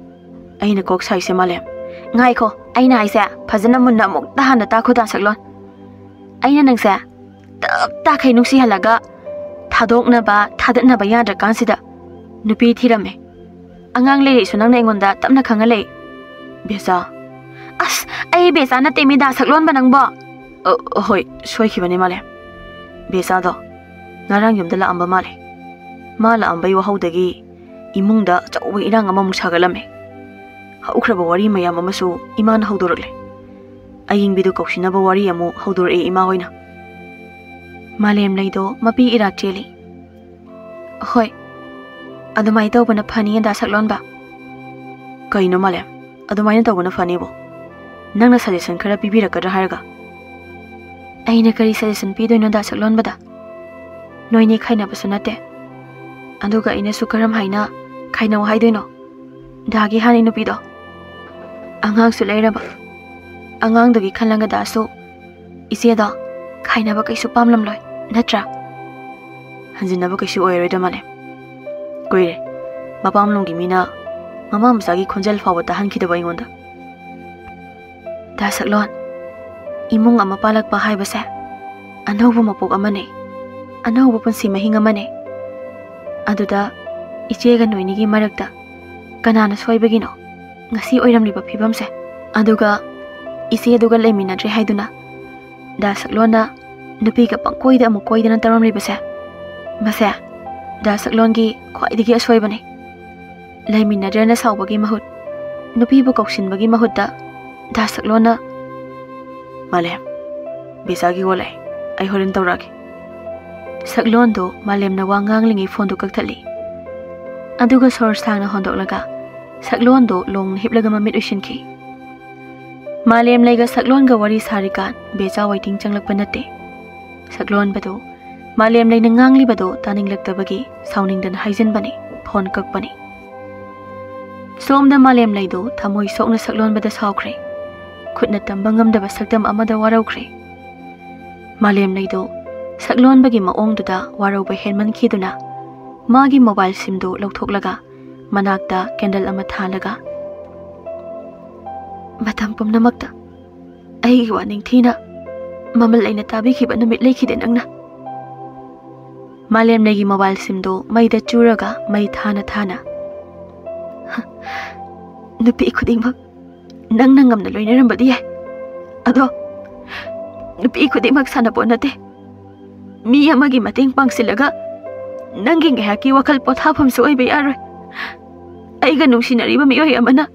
ꯑꯩꯅ ꯀꯣꯛ ꯁꯥꯏꯁꯦ ꯃꯥꯂꯦꯝ꯫ ꯉꯥꯏꯈꯣ, ꯑꯩꯅ ꯍꯥꯏꯁꯦ ꯐꯖꯅ ꯃꯨꯟꯅ ꯑꯃꯨꯛꯇ ꯍꯥꯟꯅ ꯇꯥꯈꯣ ꯗꯥ ꯁꯛꯂꯣꯟ꯫ ꯑꯩꯅ ꯅꯪꯁꯦ ꯇꯞ ꯇꯥꯈꯩ ꯅꯨꯡꯁꯤꯍꯜꯂꯒ ꯊꯥꯗꯣꯛꯅꯕ, ꯊꯥꯗꯠꯅꯕ ꯌꯥꯗ꯭ꯔꯀꯥꯟꯁꯤꯗ ꯅꯨꯄꯤ ꯊꯤꯔꯝꯃꯦ꯫ ꯑꯉꯥꯡ ꯂꯩꯔꯛꯏꯁꯨ ꯅꯪꯅ ꯑꯩꯉꯣꯟꯗ ꯇꯞꯅ ꯈꯪꯍꯜꯂꯛꯏ꯫ ꯕꯦꯆꯥ꯫ ꯑꯁ, ꯑꯩ ꯕꯦꯆꯥ ꯅꯠꯇꯦ ꯃꯤ ꯗꯥ ꯁꯛꯂꯣꯟꯕ ꯅꯪꯕꯣ꯫ ꯑ, ꯍꯣꯏ, ꯁꯣꯏꯈꯤꯕꯅꯦ ꯃꯥꯂꯦꯝ꯫ ꯕꯦꯆꯥꯗꯣ ꯉꯔꯥꯡ ꯌꯨꯝꯗ ꯂꯥꯛꯑꯝꯕ ꯃꯥꯜꯂꯦ꯫ ꯃꯥ ꯂꯥꯛꯑꯝꯕꯩ ꯋꯥꯍꯧꯗꯒꯤ ꯏꯃꯨꯡꯗ ꯑꯆꯧꯕ ꯏꯔꯥꯡ ꯑꯃꯃꯨꯛ ꯁꯥꯒꯠꯂꯝꯃꯦ꯫ ꯍꯧꯈ꯭ꯔꯕ ꯋꯥꯔꯤ ꯃꯌꯥꯝ ꯑꯃꯁꯨ ꯏꯃꯥꯅ ꯍꯧꯗꯣꯔꯛꯂꯦ꯫ ꯑꯌꯤꯡꯕꯤꯗꯨ ꯀꯧꯁꯤꯟꯅꯕ ꯋꯥꯔꯤ ꯑꯃꯨꯛ ꯍꯧꯗꯣꯔꯛꯑꯦ ꯏꯃꯥ ꯍꯣꯏꯅ꯫ ꯃꯥꯂꯦꯝ ꯂꯩꯗꯣ ꯃꯄꯤ ꯏꯔꯥ ꯆꯦꯜꯂꯤ꯫ ꯍꯣꯏ, ꯑꯗꯨꯃꯥꯏꯅ ꯇꯧꯕꯅ ꯐꯅꯤ ꯗꯥ ꯁꯛꯂꯣꯟꯕ꯫ ꯀꯩꯅꯣ ꯃꯥꯂꯦꯝ, ꯑꯗꯨꯃꯥꯏꯅ ꯇꯧꯕꯅ ꯐꯅꯤꯕꯣ? ꯅꯪꯅ ꯁꯖꯦꯁꯟ ꯈꯔ ꯄꯤꯕꯤꯔꯛꯀꯗ꯭ꯔꯥ ꯍꯥꯏꯔꯒ꯫ ꯑꯩꯅ ꯀꯔꯤ ꯁꯖꯦꯁꯟ ꯄꯤꯗꯣꯏꯅꯣ ꯗꯥ ꯁꯛꯂꯣꯟꯕꯗ? ꯅꯣꯏꯅꯤ ꯈꯥꯏꯅꯕꯁꯨ ꯅꯠꯇꯦ꯫ ꯑꯗꯨꯒ ꯑꯩꯅꯁꯨ ꯀꯔꯝ ꯍꯥꯏꯅ ꯈꯥꯏꯅꯧ ꯍꯥꯏꯗꯣꯏꯅꯣ? ꯗꯥꯒꯤ ꯍꯥꯟꯅꯩ ꯅꯨꯄꯤꯗꯣ꯫ ꯑꯉꯥꯡꯁꯨ ꯂꯩꯔꯕ꯫ ꯑꯉꯥꯡꯗꯨꯒꯤ ꯈꯜꯂꯒ ꯗꯥꯁꯨ ꯏꯆꯦꯗꯣ ꯈꯥꯏꯅꯕ ꯀꯩꯁꯨ ꯄꯥꯝꯂꯝꯂꯣꯏ, ꯅꯠꯇ꯭ꯔꯥ? ꯍꯟꯖꯤꯟꯅꯕ ꯀꯩꯁꯨ ꯑꯣꯏꯔꯣꯏꯗ ꯃꯥꯂꯦꯝ꯫ ꯀꯨꯏꯔꯦ ꯃꯄꯥꯝꯂꯣꯝꯒꯤ ꯃꯤꯅ ꯃꯃꯥ ꯃꯆꯥꯒꯤ ꯈꯣꯟꯖꯦꯜ ꯐꯥꯎꯕ ꯇꯥꯍꯟꯈꯤꯗꯕ ꯑꯩꯉꯣꯟꯗ꯫ ꯗꯥ ꯁꯛꯂꯣꯟ, ꯏꯃꯨꯡ ꯑꯃ ꯄꯥꯜꯂꯛꯄ ꯍꯥꯏꯕꯁꯦ ꯑꯅꯧꯕ ꯃꯄꯣꯛ ꯑꯃꯅꯦ, ꯑꯅꯧꯕ ꯄꯨꯟꯁꯤ ꯃꯍꯤꯡ ꯑꯃꯅꯦ꯫ ꯑꯗꯨꯗ ꯏꯆꯦꯒ ꯅꯣꯏꯅꯤꯒꯤ ꯃꯔꯛꯇ ꯀꯅꯥꯅ ꯁꯣꯏꯕꯒꯤꯅꯣ ꯉꯁꯤ ꯑꯣꯏꯔꯝꯂꯤꯕ ꯐꯤꯕꯝꯁꯦ? ꯑꯗꯨꯒ ꯏꯆꯦꯗꯨꯒ ꯂꯩꯃꯤꯟꯅꯗ꯭ꯔꯦ ꯍꯥꯏꯗꯨꯅ ꯗꯥ ꯁꯛꯂꯣꯟꯅ ꯅꯨꯄꯤꯒ ꯄꯪꯀꯣꯏꯗ ꯑꯃꯨꯛ ꯀꯣꯏꯗꯅ ꯇꯧꯔꯝꯂꯤꯕꯁꯦ, ꯃꯁꯦ ꯗꯥ ꯁꯛꯂꯣꯟꯒꯤ ꯈ꯭ꯋꯥꯏꯗꯒꯤ ꯑꯁꯣꯏꯕꯅꯤ꯫ ꯂꯩꯃꯤꯟꯅꯗ꯭ꯔꯦꯅ ꯁꯥꯎꯕꯒꯤ ꯃꯍꯨꯠ, ꯅꯨꯄꯤꯕꯨ ꯀꯧꯁꯤꯟꯕꯒꯤ ꯃꯍꯨꯠꯇ ꯗꯥ ꯁꯛꯂꯣꯟꯅ, "ꯃꯥꯂꯦꯝ, ꯕꯦꯆꯥꯒꯤ ꯋꯥ ꯂꯥꯛꯑꯦ, ꯑꯩ ꯍꯣꯔꯦꯟ ꯇꯧꯔꯛꯑꯒꯦ꯫" ꯁꯛꯂꯣꯟꯗꯣ ꯃꯥꯂꯦꯝꯅ ꯋꯥ ꯉꯥꯡꯂꯤꯉꯩ ꯐꯣꯟꯗꯨ ꯀꯛꯊꯠꯂꯤ꯫ ꯑꯗꯨꯒ ꯁꯣꯔ ꯁꯥꯡꯅ ꯍꯣꯟꯗꯣꯛꯂꯒ ꯁꯛꯂꯣꯟꯗꯣ ꯂꯣꯡꯅ ꯍꯤꯞꯂꯒ ꯃꯃꯤꯠ ꯎꯏꯁꯤꯟꯈꯤ꯫ ꯃꯥꯂꯦꯝꯂꯩꯒ ꯁꯛꯂꯣꯟꯒ ꯋꯥꯔꯤ ꯁꯥꯔꯤꯀꯥꯟ ꯕꯦꯖꯥ waiting ꯆꯪꯂꯛꯄ ꯅꯠꯇꯦ꯫ ꯁꯛꯂꯣꯟꯕꯗꯨ ꯃꯥꯂꯦꯝꯂꯩꯅ ꯉꯥꯡꯂꯤꯕꯗꯨ ꯇꯥꯅꯤꯡꯂꯛꯇꯕꯒꯤ ꯁꯥꯎꯅꯤꯡꯗꯅ ꯍꯥꯏꯖꯤꯟꯕꯅꯤ, ꯐꯣꯟ ꯀꯛꯄꯅꯤ꯫ ꯁꯣꯝꯗ ꯃꯥꯂꯦꯝꯂꯩꯗꯨ ꯊꯃꯣꯏ ꯁꯣꯛꯅ ꯁꯛꯂꯣꯟꯕꯗ ꯁꯥꯎꯈ꯭ꯔꯦ꯫ ꯈꯨꯠꯅ ꯇꯝꯕ ꯉꯝꯗꯕ ꯁꯛꯇꯝ ꯑꯃꯗ ꯋꯥꯔꯧꯈ꯭ꯔꯦ꯫ ꯃꯥꯂꯦꯝꯂꯩꯗꯨ ꯁꯛꯂꯣꯟꯕꯒꯤ ꯃꯑꯣꯡꯗꯨꯗ ꯋꯥꯔꯧꯕ ꯍꯦꯟꯃꯟꯈꯤꯗꯨꯅ ꯃꯥꯒꯤ ꯃꯣꯕꯥꯏꯜ ꯁꯤꯝꯗꯨ ꯂꯧꯊꯣꯛꯂꯒ ꯃꯅꯥꯛꯇ ꯀꯦꯟꯗꯜ ꯑꯃ ꯊꯥꯜꯂꯒ, "ꯃꯇꯝ ꯄꯨꯝꯅꯃꯛꯇ ꯑꯩꯒꯤ ꯋꯥ ꯅꯤꯡꯊꯤꯅ ꯃꯃꯜ ꯂꯩꯅ ꯇꯥꯕꯤꯈꯤꯕ ꯅꯨꯃꯤꯠ ꯂꯩꯈꯤꯗꯦ ꯅꯪꯅ?" ꯃꯥꯂꯦꯝꯂꯩꯒꯤ ꯃꯣꯕꯥꯏꯜ ꯁꯤꯝꯗꯨ ꯃꯩꯗ ꯆꯨꯔꯒ ꯃꯩ ꯊꯥꯅ ꯊꯥꯅ, "ꯅꯨꯄꯤ ꯈꯨꯗꯤꯡꯃꯛ ꯅꯪꯅ ꯉꯝꯅ ꯂꯣꯏꯅꯔꯝꯕꯗꯤ ꯌꯥꯏ, ꯑꯗꯣ ꯅꯨꯄꯤ ꯈꯨꯗꯤꯡꯃꯛ ꯁꯥꯟꯅꯄꯣꯠ ꯅꯠꯇꯦ꯫ ꯃꯤ ꯑꯃꯒꯤ ꯃꯇꯦꯡ ꯄꯥꯡꯁꯤꯜꯂꯒ ꯅꯪꯒꯤ ꯉꯥꯏꯍꯥꯛꯀꯤ ꯋꯥꯈꯜ ꯄꯣꯊꯥꯐꯝꯁꯨ ꯑꯣꯏꯕ ꯌꯥꯔꯣꯏ꯫ ꯑꯩꯒ ꯅꯨꯡꯁꯤꯅꯔꯤꯕ ꯃꯤꯑꯣꯏ ꯑꯃꯅ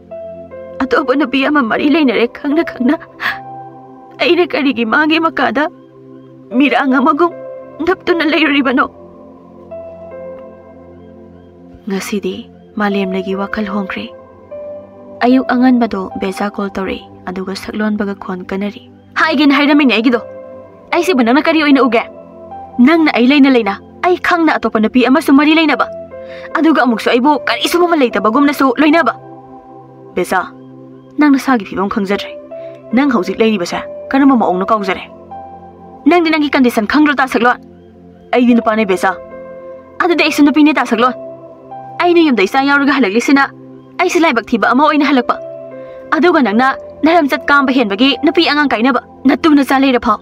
ꯑꯇꯣꯞꯄ ꯅꯨꯄꯤ ꯑꯃ ꯃꯔꯤ ꯂꯩꯅꯔꯦ ꯈꯪꯅ ꯈꯪꯅ ꯑꯩꯅ ꯀꯔꯤꯒꯤ ꯃꯥꯒꯤ ꯃꯀꯥꯗ ꯃꯤꯔꯥꯡ ꯑꯃꯒꯨꯝ ꯅꯞꯇꯨꯅ ꯂꯩꯔꯨꯔꯤꯕꯅꯣ?" ꯉꯁꯤꯗꯤ ꯃꯥꯂꯦꯝꯂꯩꯒꯤ ꯋꯥꯈꯜ ꯍꯣꯡꯈ꯭ꯔꯦ꯫ ꯑꯌꯨꯛ ꯑꯉꯟꯕꯗꯣ ꯕꯦꯖꯥ ꯀꯣꯜ ꯇꯧꯔꯛꯏ, ꯑꯗꯨꯒ ꯁꯛꯂꯣꯟꯕꯒ ꯈꯣꯟ ꯀꯟꯅꯔꯤ꯫ "ꯍꯥꯏꯒꯦꯅ ꯍꯥꯏꯔꯝꯃꯤꯅꯦ ꯑꯩꯒꯤꯗꯣ꯫ ꯑꯩꯁꯤꯕꯨ ꯅꯪꯅ ꯀꯔꯤ ꯑꯣꯏꯅ ꯎꯒꯦ? ꯅꯪꯅ ꯑꯩ ꯂꯩꯅ ꯂꯩꯅ ꯑꯩ ꯈꯪꯅ ꯑꯇꯣꯞꯄ ꯅꯨꯄꯤ ꯑꯃꯁꯨ ꯃꯔꯤ ꯂꯩꯅꯕ, ꯑꯗꯨꯒ ꯑꯃꯨꯛꯁꯨ ꯑꯩꯕꯨ ꯀꯔꯤꯁꯨ ꯃꯃꯜ ꯂꯩꯇꯕꯒꯨꯝꯅꯁꯨ ꯂꯣꯏꯅꯕ꯫ ꯕꯦꯖꯥ, ꯅꯪ ꯅꯁꯥꯒꯤ ꯐꯤꯕꯝ ꯈꯪꯖꯗ꯭ꯔꯦ꯫ ꯅꯪ ꯍꯧꯖꯤꯛ ꯂꯩꯔꯤꯕꯁꯦ ꯀꯔꯝꯕ ꯃꯑꯣꯡꯅꯣ ꯀꯥꯎꯖꯔꯦ꯫ ꯅꯪꯗꯤ ꯅꯪꯒꯤ ꯀꯟꯗꯤꯁꯟ ꯈꯪꯗ꯭ꯔꯣ, ꯇꯥ ꯁꯛꯂꯣꯟ? ꯑꯩꯗꯤ ꯅꯨꯄꯥꯅꯦ ꯕꯦꯖꯥ꯫ ꯑꯗꯨꯗꯤ ꯑꯩꯁꯨ ꯅꯨꯄꯤꯅꯦ, ꯇꯥ ꯁꯛꯂꯣꯟ꯫ ꯑꯩꯅ ꯌꯨꯝꯗ ꯏꯆꯥ ꯌꯥꯎꯔꯒ ꯍꯜꯂꯛꯂꯤꯁꯤꯅ ꯑꯩꯁꯦ ꯂꯥꯏꯕꯛ ꯊꯤꯕ ꯑꯃ ꯑꯣꯏꯅ ꯍꯜꯂꯛꯄ, ꯑꯗꯨꯒ ꯅꯪꯅ ꯅꯔꯝꯆꯠ ꯀꯥꯝꯕ ꯍꯦꯟꯕꯒꯤ ꯅꯨꯄꯤ ꯑꯉꯥꯡ ꯀꯥꯏꯅꯕ꯫ ꯅꯇꯨ ꯅꯆꯥ ꯂꯩꯔ ꯐꯥꯎ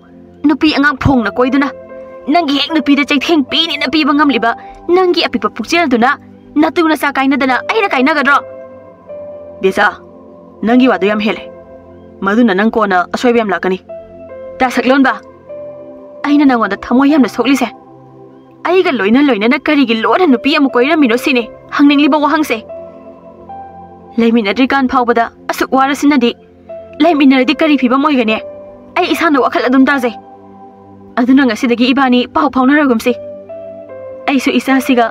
ꯅꯨꯄꯤ ꯑꯉꯥꯡ ꯐꯣꯡꯅ ꯀꯣꯏꯗꯨꯅ ꯅꯪꯒꯤ ꯍꯦꯛ ꯅꯨꯄꯤꯗ ꯆꯩꯊꯦꯡ ꯄꯤꯅꯤꯅ ꯄꯤꯕ ꯉꯝꯂꯤꯕ ꯅꯪꯒꯤ ꯑꯄꯤꯛꯄ ꯄꯨꯛꯆꯦꯜꯗꯨꯅ ꯅꯇꯨ ꯅꯆꯥ ꯀꯥꯏꯅꯗꯅ ꯑꯩꯅ ꯀꯥꯏꯅꯒꯗ꯭ꯔꯣ? ꯕꯦꯖꯥ, ꯅꯪꯒꯤ ꯋꯥꯗꯨ ꯌꯥꯝ ꯍꯦꯜꯂꯦ꯫ ꯃꯗꯨꯅ ꯅꯪ ꯀꯣꯟꯅ ꯑꯁꯣꯏꯕ ꯌꯥꯝ ꯂꯥꯛꯀꯅꯤ꯫ ꯇꯥ ꯁꯛꯂꯣꯟꯕ, ꯑꯩꯅ ꯅꯪꯉꯣꯟꯗ ꯊꯃꯣꯏ ꯌꯥꯝꯅ ꯁꯣꯛꯂꯤꯁꯦ ꯑꯩꯒ ꯂꯣꯏꯅ ꯂꯣꯏꯅꯅ ꯀꯔꯤꯒꯤ ꯂꯣꯟꯅ ꯅꯨꯄꯤ ꯑꯃ ꯀꯣꯏꯔꯝꯃꯤꯅꯣ ꯁꯤꯅꯤ ꯍꯪꯅꯤꯡꯂꯤꯕ ꯋꯥꯍꯪꯁꯦ꯫ ꯂꯩꯃꯤꯟꯅꯗ꯭ꯔꯤꯀꯥꯟ ꯐꯥꯎꯕꯗ ꯑꯁꯨꯛ ꯋꯥꯔꯁꯤꯅꯗꯤ ꯂꯩꯃꯤꯟꯅꯔꯗꯤ ꯀꯔꯤ ꯐꯤꯕꯝ ꯑꯣꯏꯒꯅꯤ? ꯑꯩ ꯏꯁꯥꯅ ꯋꯥꯈꯜ ꯑꯗꯨꯝ ꯇꯥꯖꯩ꯫ ꯑꯗꯨꯅ ꯉꯁꯤꯗꯒꯤ ꯏꯕꯥꯅꯤ ꯄꯥꯎ ꯐꯥꯎꯅꯔꯒꯨꯝꯁꯤ꯫ ꯑꯩꯁꯨ ꯏꯆꯥꯁꯤꯒ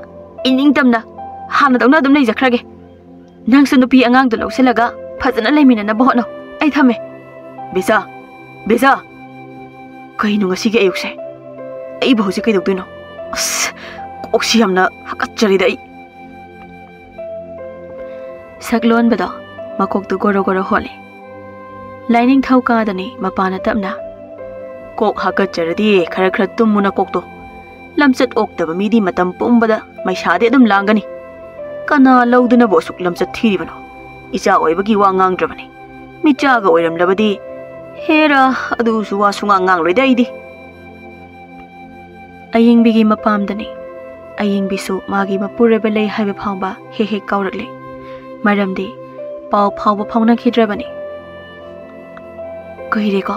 ꯏꯅꯤꯡꯇꯝꯅ ꯍꯥꯟꯅꯗꯧꯅ ꯑꯗꯨꯝ ꯂꯩꯖꯈ꯭ꯔꯒꯦ꯫ ꯅꯪꯁꯨ ꯅꯨꯄꯤ ꯑꯉꯥꯡꯗꯣ ꯂꯧꯁꯤꯜꯂꯒ ꯐꯖꯅ ꯂꯩꯃꯤꯟꯅꯅꯕ ꯍꯣꯠꯅꯧ꯫ ꯑꯩ ꯊꯝꯃꯦ꯫ ꯕꯦꯆꯥ, ꯕꯦꯆꯥ, ꯀꯩꯅꯣ ꯉꯁꯤꯒꯤ ꯑꯌꯨꯛꯁꯦ? ꯑꯩꯕꯨ ꯍꯧꯖꯤꯛ ꯀꯩꯗꯧꯗꯣꯏꯅꯣ? ꯑꯁ, ꯀꯣꯛꯁꯤ ꯌꯥꯝꯅ ꯍꯥꯀꯠꯆꯔꯤꯗ ꯑꯩ꯫ ꯁꯛꯂꯣꯟꯕꯗꯣ ꯃꯀꯣꯛꯇꯨ ꯒꯣꯔꯣ ꯒꯣꯔꯣ ꯍꯣꯠꯂꯤ꯫ ꯂꯥꯏꯅꯤꯡꯊꯧ ꯀꯥꯗꯅꯤ ꯃꯄꯥꯅ ꯇꯞꯅ, "ꯀꯣꯛ ꯍꯥꯀꯠꯆꯔꯗꯤ ꯈꯔ ꯈꯔ ꯇꯨꯝꯃꯨ ꯅꯀꯣꯛꯇꯣ꯫ ꯂꯝꯆꯠ ꯑꯣꯛꯇꯕ ꯃꯤꯗꯤ ꯃꯇꯝ ꯄꯨꯝꯕꯗ ꯃꯩꯁꯥꯗꯤ ꯑꯗꯨꯝ ꯂꯥꯡꯒꯅꯤ꯫ ꯀꯅꯥ ꯂꯧꯗꯨꯅꯕꯨ ꯑꯁꯨꯛ ꯂꯝꯆꯠ ꯊꯤꯔꯤꯕꯅꯣ? ꯏꯆꯥ ꯑꯣꯏꯕꯒꯤ ꯋꯥ ꯉꯥꯡꯗ꯭ꯔꯕꯅꯤ꯫ ꯃꯤꯆꯥꯒ ꯑꯣꯏꯔꯝꯂꯕꯗꯤ, ꯍꯦꯔꯥ, ꯑꯗꯨꯁꯨ ꯋꯥ ꯁꯨꯉꯥꯡ ꯉꯥꯡꯂꯣꯏꯗ ꯑꯩꯗꯤ꯫" ꯑꯌꯤꯡꯕꯤꯒꯤ ꯃꯄꯥꯝꯗꯅꯤ꯫ ꯑꯌꯤꯡꯕꯤꯁꯨ ꯃꯥꯒꯤ ꯃꯄꯨꯔꯣꯏꯕ ꯂꯩ ꯍꯥꯏꯕ ꯐꯥꯎꯕ ꯍꯦꯛ ꯍꯦꯛ ꯀꯥꯎꯔꯛꯂꯦ꯫ ꯃꯔꯝꯗꯤ ꯄꯥꯎ ꯐꯥꯎꯕ ꯐꯥꯎꯅꯈꯤꯗ꯭ꯔꯕꯅꯤ꯫ ꯀꯨꯏꯔꯦꯀꯣ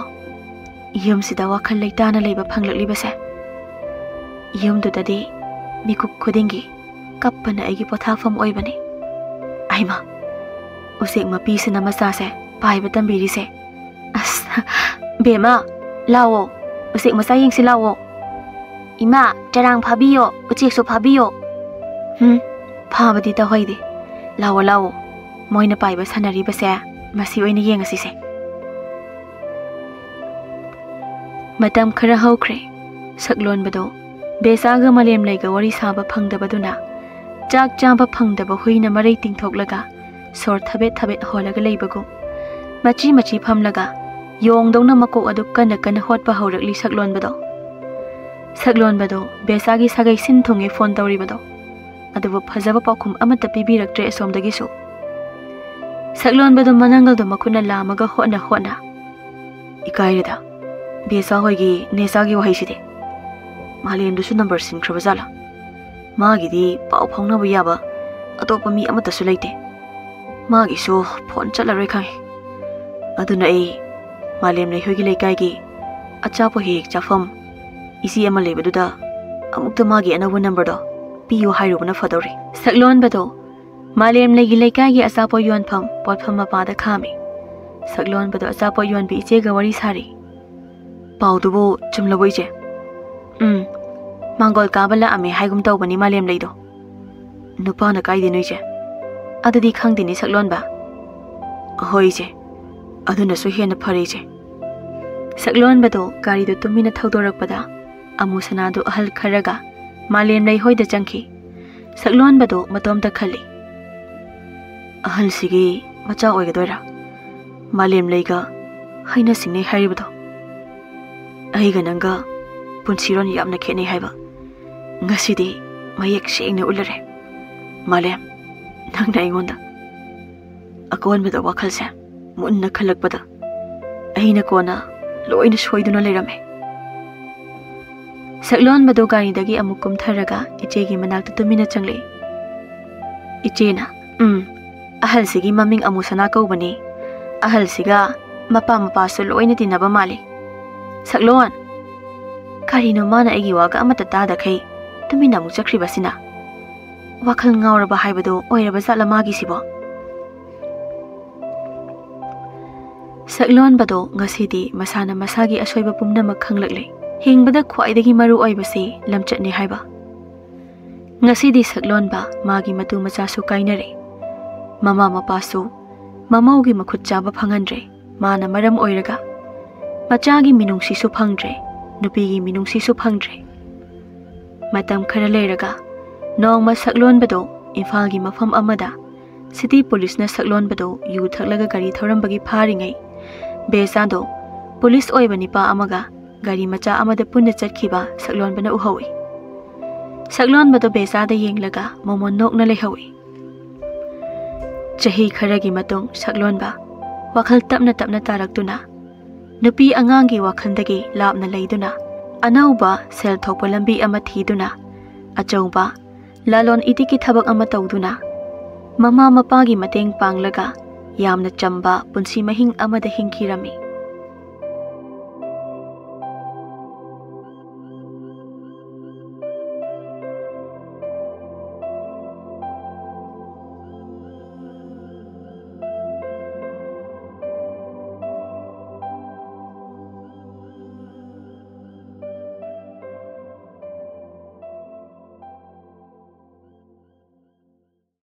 ꯌꯨꯝꯁꯤꯗ ꯋꯥꯈꯜ ꯂꯩꯇꯥꯅ ꯂꯩꯕ ꯐꯪꯂꯛꯂꯤꯕꯁꯦ꯫ ꯌꯨꯝꯗꯨꯗꯗꯤ ꯃꯤꯀꯨꯞ ꯈꯨꯗꯤꯡꯒꯤ ꯀꯞꯄꯅ ꯑꯩꯒꯤ ꯄꯣꯊꯥꯐꯝ ꯑꯣꯏꯕꯅꯤ꯫ ꯑꯩꯃ, ꯎꯆꯦꯛ ꯃꯄꯤꯁꯤꯅ ꯃꯆꯥꯁꯦ ꯄꯥꯏꯕ ꯇꯝꯕꯤꯔꯤꯁꯦ꯫ ꯑꯁ, ꯕꯦꯝꯃ, ꯂꯥꯛꯑꯣ, ꯎꯆꯦꯛ ꯃꯆꯥ ꯌꯦꯡꯁꯤ ꯂꯥꯛꯑꯣ꯫ ꯏꯃꯥ, ꯆꯔꯥꯡ ꯐꯥꯕꯤꯌꯣ, ꯎꯆꯦꯛꯁꯨ ꯐꯥꯕꯤꯌꯣ꯫ ꯍꯨꯝ, ꯐꯥꯕꯗꯤ ꯇꯧꯍꯩꯗꯦ꯫ ꯂꯥꯛꯑꯣ, ꯂꯥꯛꯑꯣ, ꯃꯣꯏꯅ ꯄꯥꯏꯕ ꯁꯥꯟꯅꯔꯤꯕꯁꯦ ꯃꯁꯤ ꯑꯣꯏꯅ ꯌꯦꯡꯉꯁꯤꯁꯦ꯫ ꯃꯇꯝ ꯈꯔ ꯍꯧꯈ꯭ꯔꯦ꯫ ꯁꯛꯂꯣꯟꯕꯗꯣ ꯕꯦꯆꯥꯒ ꯃꯥꯂꯦꯝꯂꯩꯒ ꯋꯥꯔꯤ ꯁꯥꯕ ꯐꯪꯗꯕꯗꯨꯅ ꯆꯥꯛ ꯆꯥꯕ ꯐꯪꯗꯕ ꯍꯨꯏꯅ ꯃꯔꯩ ꯇꯤꯡꯊꯣꯛꯂꯒ ꯁꯣꯔ ꯊꯕꯦꯠ ꯊꯕꯦꯠ ꯍꯣꯜꯂꯒ ꯂꯩꯕꯒꯨꯝ ꯃꯆꯤ ꯃꯆꯤ ꯐꯝꯂꯒ ꯌꯣꯡꯗꯧꯅ ꯃꯀꯣꯛ ꯑꯗꯨ ꯀꯟꯅ ꯀꯟꯅ ꯍꯣꯠꯄ ꯍꯧꯔꯛꯂꯤ ꯁꯛꯂꯣꯟꯕꯗꯣ꯫ ꯁꯛꯂꯣꯟꯕꯗꯣ ꯕꯦꯆꯥꯒꯤ ꯁꯥꯒꯩ ꯁꯤꯟ ꯊꯨꯡꯉꯦ ꯐꯣꯟ ꯇꯧꯔꯤꯕꯗꯣ, ꯑꯗꯨꯕꯨ ꯐꯖꯕ ꯄꯥꯎꯈꯨꯝ ꯑꯃꯠꯇ ꯄꯤꯕꯤꯔꯛꯇ꯭ꯔꯦ ꯑꯁꯣꯝꯗꯒꯤꯁꯨ꯫ ꯁꯛꯂꯣꯟꯕꯗꯣ ꯃꯅꯪꯒꯜꯗꯣ ꯃꯈꯨꯠꯅ ꯂꯥꯝꯃꯒ ꯍꯣꯠꯅ ꯍꯣꯠꯅ, "ꯏꯀꯥꯏꯔꯦꯗ, ꯕꯦꯆꯥ ꯍꯣꯏꯒꯤ ꯅꯦꯆꯥꯒꯤ ꯋꯥꯍꯩꯁꯤꯗꯤ꯫ ꯃꯥꯂꯦꯝꯗꯨꯁꯨ ꯅꯝꯕꯔ ꯁꯤꯟꯈ꯭ꯔꯕ ꯖꯥꯠꯂꯥ? ꯃꯥꯒꯤꯗꯤ ꯄꯥꯎ ꯐꯥꯎꯅꯕ ꯌꯥꯕ ꯑꯇꯣꯞꯄ ꯃꯤ ꯑꯃꯠꯇꯁꯨ ꯂꯩꯇꯦ꯫ ꯃꯥꯒꯤꯁꯨ ꯐꯣꯟ ꯆꯠꯂꯔꯣꯏ ꯈꯪꯉꯦ꯫ ꯑꯗꯨꯅ ꯑꯩ ꯃꯥꯂꯦꯝꯂꯩ ꯍꯣꯏꯒꯤ ꯂꯩꯀꯥꯏꯒꯤ ꯑꯆꯥꯄꯣꯠ ꯍꯦꯛ ꯍꯦꯛ ꯆꯥꯐꯝ ꯏꯆꯦ ꯑꯃ ꯂꯩꯕꯗꯨꯗ ꯑꯃꯨꯛꯇ ꯃꯥꯒꯤ ꯑꯅꯧꯕ ꯅꯝꯕꯔꯗꯣ ꯄꯤꯌꯨ ꯍꯥꯏꯔꯨꯕꯅ ꯐꯗꯧꯔꯤ꯫" ꯁꯛꯂꯣꯟꯕꯗꯣ ꯃꯥꯂꯦꯝꯂꯩꯒꯤ ꯂꯩꯀꯥꯏꯒꯤ ꯑꯆꯥꯄꯣꯠ ꯌꯣꯟꯐꯝ ꯄꯣꯠꯐꯝ ꯃꯄꯥꯗ ꯈꯥꯝꯃꯤ꯫ ꯁꯛꯂꯣꯟꯕꯗꯣ ꯑꯆꯥꯄꯣꯠ ꯌꯣꯟꯕꯤ ꯏꯆꯦꯒ ꯋꯥꯔꯤ ꯁꯥꯔꯤ꯫ "ꯄꯥꯎꯗꯨꯕꯨ ꯆꯨꯝꯂꯕꯣ ꯏꯆꯦ?" "ꯎꯝ, ꯃꯥꯡꯒꯣꯜ ꯀꯥꯕ ꯂꯥꯛꯑꯝꯃꯦ ꯍꯥꯏꯒꯨꯝ ꯇꯧꯕꯅꯤ ꯃꯥꯂꯦꯝꯂꯩꯗꯣ꯫ "ꯅꯨꯄꯥꯅ ꯀꯥꯏꯗꯩꯅꯣ ꯏꯆꯦ?" "ꯑꯗꯨꯗꯤ ꯈꯪꯗꯦꯅꯦ ꯁꯛꯂꯣꯟꯕ꯫" "ꯍꯣꯏ ꯏꯆꯦ, ꯑꯗꯨꯅꯁꯨ ꯍꯦꯟꯅ ꯐꯔꯦ ꯏꯆꯦ꯫" ꯁꯛꯂꯣꯟꯕꯗꯣ ꯒꯥꯔꯤꯗꯨ ꯇꯨꯃꯤꯟꯅ ꯊꯧꯗꯣꯔꯛꯄꯗ ꯑꯃꯨ ꯁꯅꯥꯗꯨ ꯑꯍꯜ ꯈꯔꯒ ꯃꯥꯂꯦꯝꯂꯩ ꯍꯣꯏꯗ ꯆꯪꯈꯤ꯫ ꯁꯛꯂꯣꯟꯕꯗꯨ ꯃꯇꯣꯝꯇ ꯈꯜꯂꯤ, "ꯑꯍꯜꯁꯤꯒꯤ ꯃꯆꯥ ꯑꯣꯏꯒꯗꯣꯏꯔꯥ? ꯃꯥꯂꯦꯝꯂꯩꯒ ꯍꯩꯅ ꯁꯤꯡꯅꯩ ꯍꯥꯏꯔꯤꯕꯗꯣ? ꯑꯩꯒ ꯅꯪꯒ ꯄꯨꯟꯁꯤꯔꯣꯟ ꯌꯥꯝꯅ ꯈꯦꯠꯅꯩ ꯍꯥꯏꯕ ꯉꯁꯤꯗꯤ ꯃꯌꯦꯛ ꯁꯦꯡꯅ ꯎꯠꯂꯔꯦ꯫ ꯃꯥꯂꯦꯝ, ꯅꯪꯅ ꯑꯩꯉꯣꯟꯗ ꯑꯀꯣꯟꯕꯗ ꯋꯥꯈꯜꯁꯦ ꯃꯨꯟꯅ ꯈꯜꯂꯛꯄꯗ ꯑꯩꯅ ꯀꯣꯟꯅ ꯂꯣꯏꯅ ꯁꯣꯏꯗꯨꯅ ꯂꯩꯔꯝꯃꯦ꯫" ꯁꯛꯂꯣꯟꯕꯗꯨ ꯒꯥꯔꯤꯗꯒꯤ ꯑꯃꯨꯛ ꯀꯨꯝꯊꯔꯒ ꯏꯆꯦꯒꯤ ꯃꯅꯥꯛꯇ ꯇꯨꯃꯤꯟꯅ ꯆꯪꯂꯛꯏ꯫ ꯏꯆꯦꯅ, "ꯎꯝ, ꯑꯍꯜꯁꯤꯒꯤ ꯃꯃꯤꯡ ꯑꯃꯨ ꯁꯅꯥ ꯀꯧꯕꯅꯤ꯫ ꯑꯍꯜꯁꯤꯒ ꯃꯄꯥ ꯃꯄꯥꯁꯨ ꯂꯣꯏꯅ ꯇꯤꯟꯅꯕ ꯃꯥꯜꯂꯤ꯫" "ꯁꯛꯂꯣꯟ!" ꯀꯔꯤꯅꯣ ꯃꯥꯅ ꯑꯩꯒꯤ ꯋꯥꯒ ꯑꯃꯠꯇ ꯇꯥꯗꯈꯩ ꯇꯨꯃꯤꯟꯅ ꯑꯃꯨꯛ ꯆꯠꯈ꯭ꯔꯤꯕꯁꯤꯅ? ꯋꯥꯈꯜ ꯉꯥꯎꯔꯕ ꯍꯥꯏꯕꯗꯨ ꯑꯣꯏꯔꯕ ꯖꯥꯠꯂ ꯃꯥꯒꯤꯁꯤꯕꯣ? ꯁꯛꯂꯣꯟꯕꯗꯣ ꯉꯁꯤꯗꯤ ꯃꯁꯥꯅ ꯃꯁꯥꯒꯤ ꯑꯁꯣꯏꯕ ꯄꯨꯝꯅꯃꯛ ꯈꯪꯂꯛꯂꯦ꯫ ꯍꯤꯡꯕꯗ ꯈ꯭ꯋꯥꯏꯗꯒꯤ ꯃꯔꯨ ꯑꯣꯏꯕꯁꯤ ꯂꯝꯆꯠꯅꯤ ꯍꯥꯏꯕ꯫ ꯉꯁꯤꯗꯤ ꯁꯛꯂꯣꯟꯕ ꯃꯥꯒꯤ ꯃꯇꯨ ꯃꯆꯥꯁꯨ ꯀꯥꯏꯅꯔꯦ꯫ ꯃꯃꯥ ꯃꯄꯥꯁꯨ ꯃꯃꯧꯒꯤ ꯃꯈꯨꯠ ꯆꯥꯕ ꯐꯪꯍꯟꯗ꯭ꯔꯦ꯫ ꯃꯥꯅ ꯃꯔꯝ ꯑꯣꯏꯔꯒ ꯃꯆꯥꯒꯤ ꯃꯤꯅꯨꯡꯁꯤꯁꯨ ꯐꯪꯗ꯭ꯔꯦ, ꯅꯨꯄꯤꯒꯤ ꯃꯤꯅꯨꯡꯁꯤꯁꯨ ꯐꯪꯗ꯭ꯔꯦ꯫ ꯃꯇꯝ ꯈꯔ ꯂꯩꯔꯒ ꯅꯣꯡꯃ ꯁꯛꯂꯣꯟꯕꯗꯣ ꯏꯝꯐꯥꯜꯒꯤ ꯃꯐꯝ ꯑꯃꯗ ꯁꯤꯇꯤ ꯄꯨꯂꯤꯁꯅ ꯁꯛꯂꯣꯟꯕꯗꯣ ꯌꯨ ꯊꯛꯂꯒ ꯒꯥꯔꯤ ꯊꯧꯔꯝꯕꯒꯤ ꯐꯥꯔꯤꯉꯩ, ꯕꯦꯖꯥꯗꯣ ꯄꯨꯂꯤꯁ ꯑꯣꯏꯕ ꯅꯤꯄꯥ ꯑꯃꯒ ꯒꯥꯔꯤ ꯃꯆꯥ ꯑꯃꯗ ꯄꯨꯟꯅ ꯆꯠꯈꯤꯕ ꯁꯛꯂꯣꯟꯕꯅ ꯎꯍꯧꯏ꯫ ꯁꯛꯂꯣꯟꯕꯗꯣ ꯕꯦꯖꯥꯗ ꯌꯦꯡꯂꯒ ꯃꯣꯃꯣꯟ ꯅꯣꯛꯅ ꯂꯩꯍꯧꯏ꯫ ꯆꯍꯤ ꯈꯔꯒꯤ ꯃꯇꯨꯡ ꯁꯛꯂꯣꯟꯕ ꯋꯥꯈꯜ ꯇꯞꯅ ꯇꯞꯅ ꯇꯥꯔꯛꯇꯨꯅ, ꯅꯨꯄꯤ ꯑꯉꯥꯡꯒꯤ ꯋꯥꯈꯜꯗꯒꯤ ꯂꯥꯞꯅ ꯂꯩꯗꯨꯅ, ꯑꯅꯧꯕ ꯁꯦꯜ ꯊꯣꯛꯄ ꯂꯝꯕꯤ ꯑꯃ ꯊꯤꯗꯨꯅ, ꯑꯆꯧꯕ ꯂꯂꯣꯟ ꯏꯇꯤꯛꯀꯤ ꯊꯕꯛ ꯑꯃ ꯇꯧꯗꯨꯅ, ꯃꯃꯥ ꯃꯄꯥꯒꯤ ꯃꯇꯦꯡ ꯄꯥꯡꯂꯒ ꯌꯥꯝꯅ ꯆꯝꯕ ꯄꯨꯟꯁꯤ ꯃꯍꯤꯡ ꯑꯃꯗ ꯍꯤꯡꯈꯤꯔꯝꯃꯤ꯫